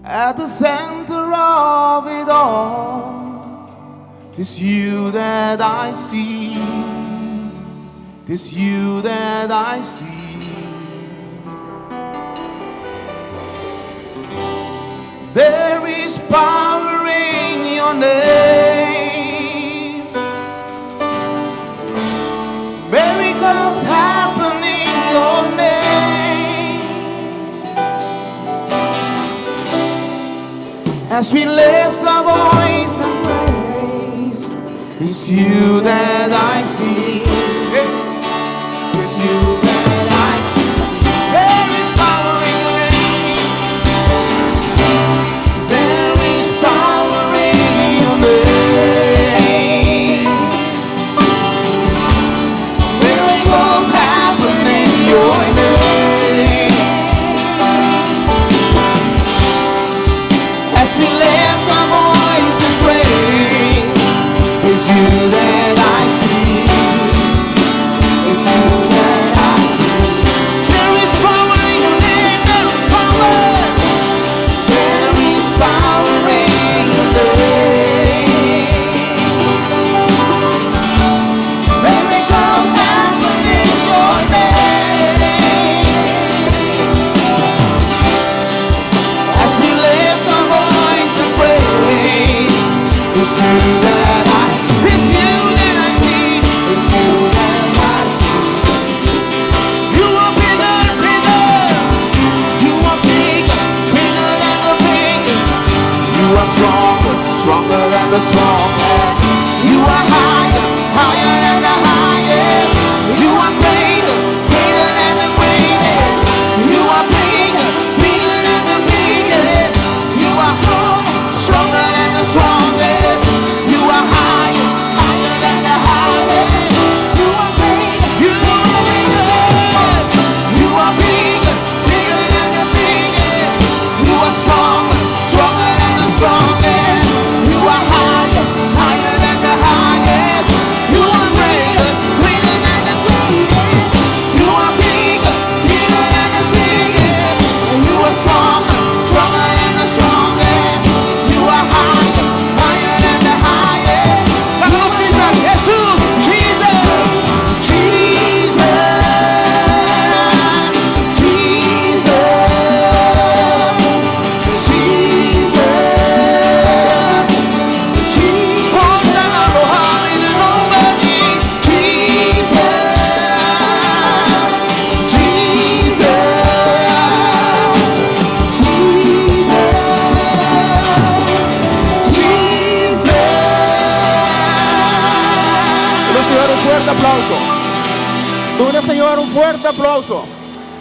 At the center of it all, it's you that I see, it's you that I see. There is power in your name. Miracles happen in your name. As we lift our voice and praise, it's you that I see. It's you that I see. There is power in your name. There is power in your name. Miracles happen in your name. As we lift our voice and praise, it's you that I see. It's you that I you that I, it's you that I see, it's you that I see. You are bigger, bigger. You are bigger, bigger than the biggest. You are stronger, stronger than the strongest. You are higher, higher than the highest. You are greater, greater than the greatest. You are bigger, bigger than the biggest. You are stronger, stronger than the strongest. You are higher, higher than the highest. You are bigger, you are bigger. You are bigger, bigger than the biggest. You are stronger, stronger than the strongest. You are higher, higher than the highest. You are greater, greater than the greatest. You are bigger, bigger than the biggest. You are stronger, stronger than the strongest. You are higher, higher than the highest. Laga nos grita, Jesus, Jesus, Jesus, Jesus, Jesus, Jesus, Jesus, Jesus. Duna Señor un fuerte aplauso. Duna Señor un fuerte aplauso.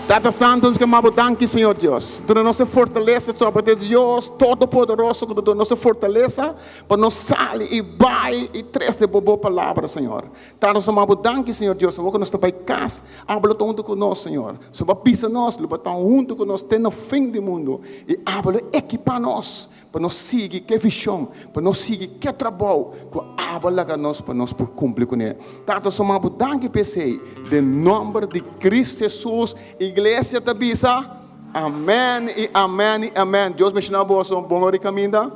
Tata Santo, nos ke yama danki, Señor Dios. Duna nos fortalesa, sobre Dios Todopoderoso, ku duna nos fortalesa pa nos sali i bai i trese bo palabra, Señor. Tata, nos ta yama danki, Señor Dios. Ku nos bai kas, abo ta huntu ku nos, Señor. So pisa nos, ta huntu ku nos, te na fin di mundu. I abo ekipá nos, pa nos sigui ku vishon, pa nos sigui ku trabou, ku abo laga nos pa nos por kumpli kuné. Tata, nos ta yama danki p'esei, den nòmber di Kristu Hesus, iglesia ta bisa, amèn i amèn i amèn. Dios bendishoná boso, bon ora kaminda.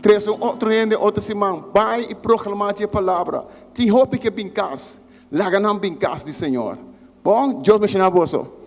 Trese un otro hende, otro siman, bai i proklamá e palabra. Tin hopi ke bin kas, laga nan bin kas di Señor. Bon, Dios bendishoná boso.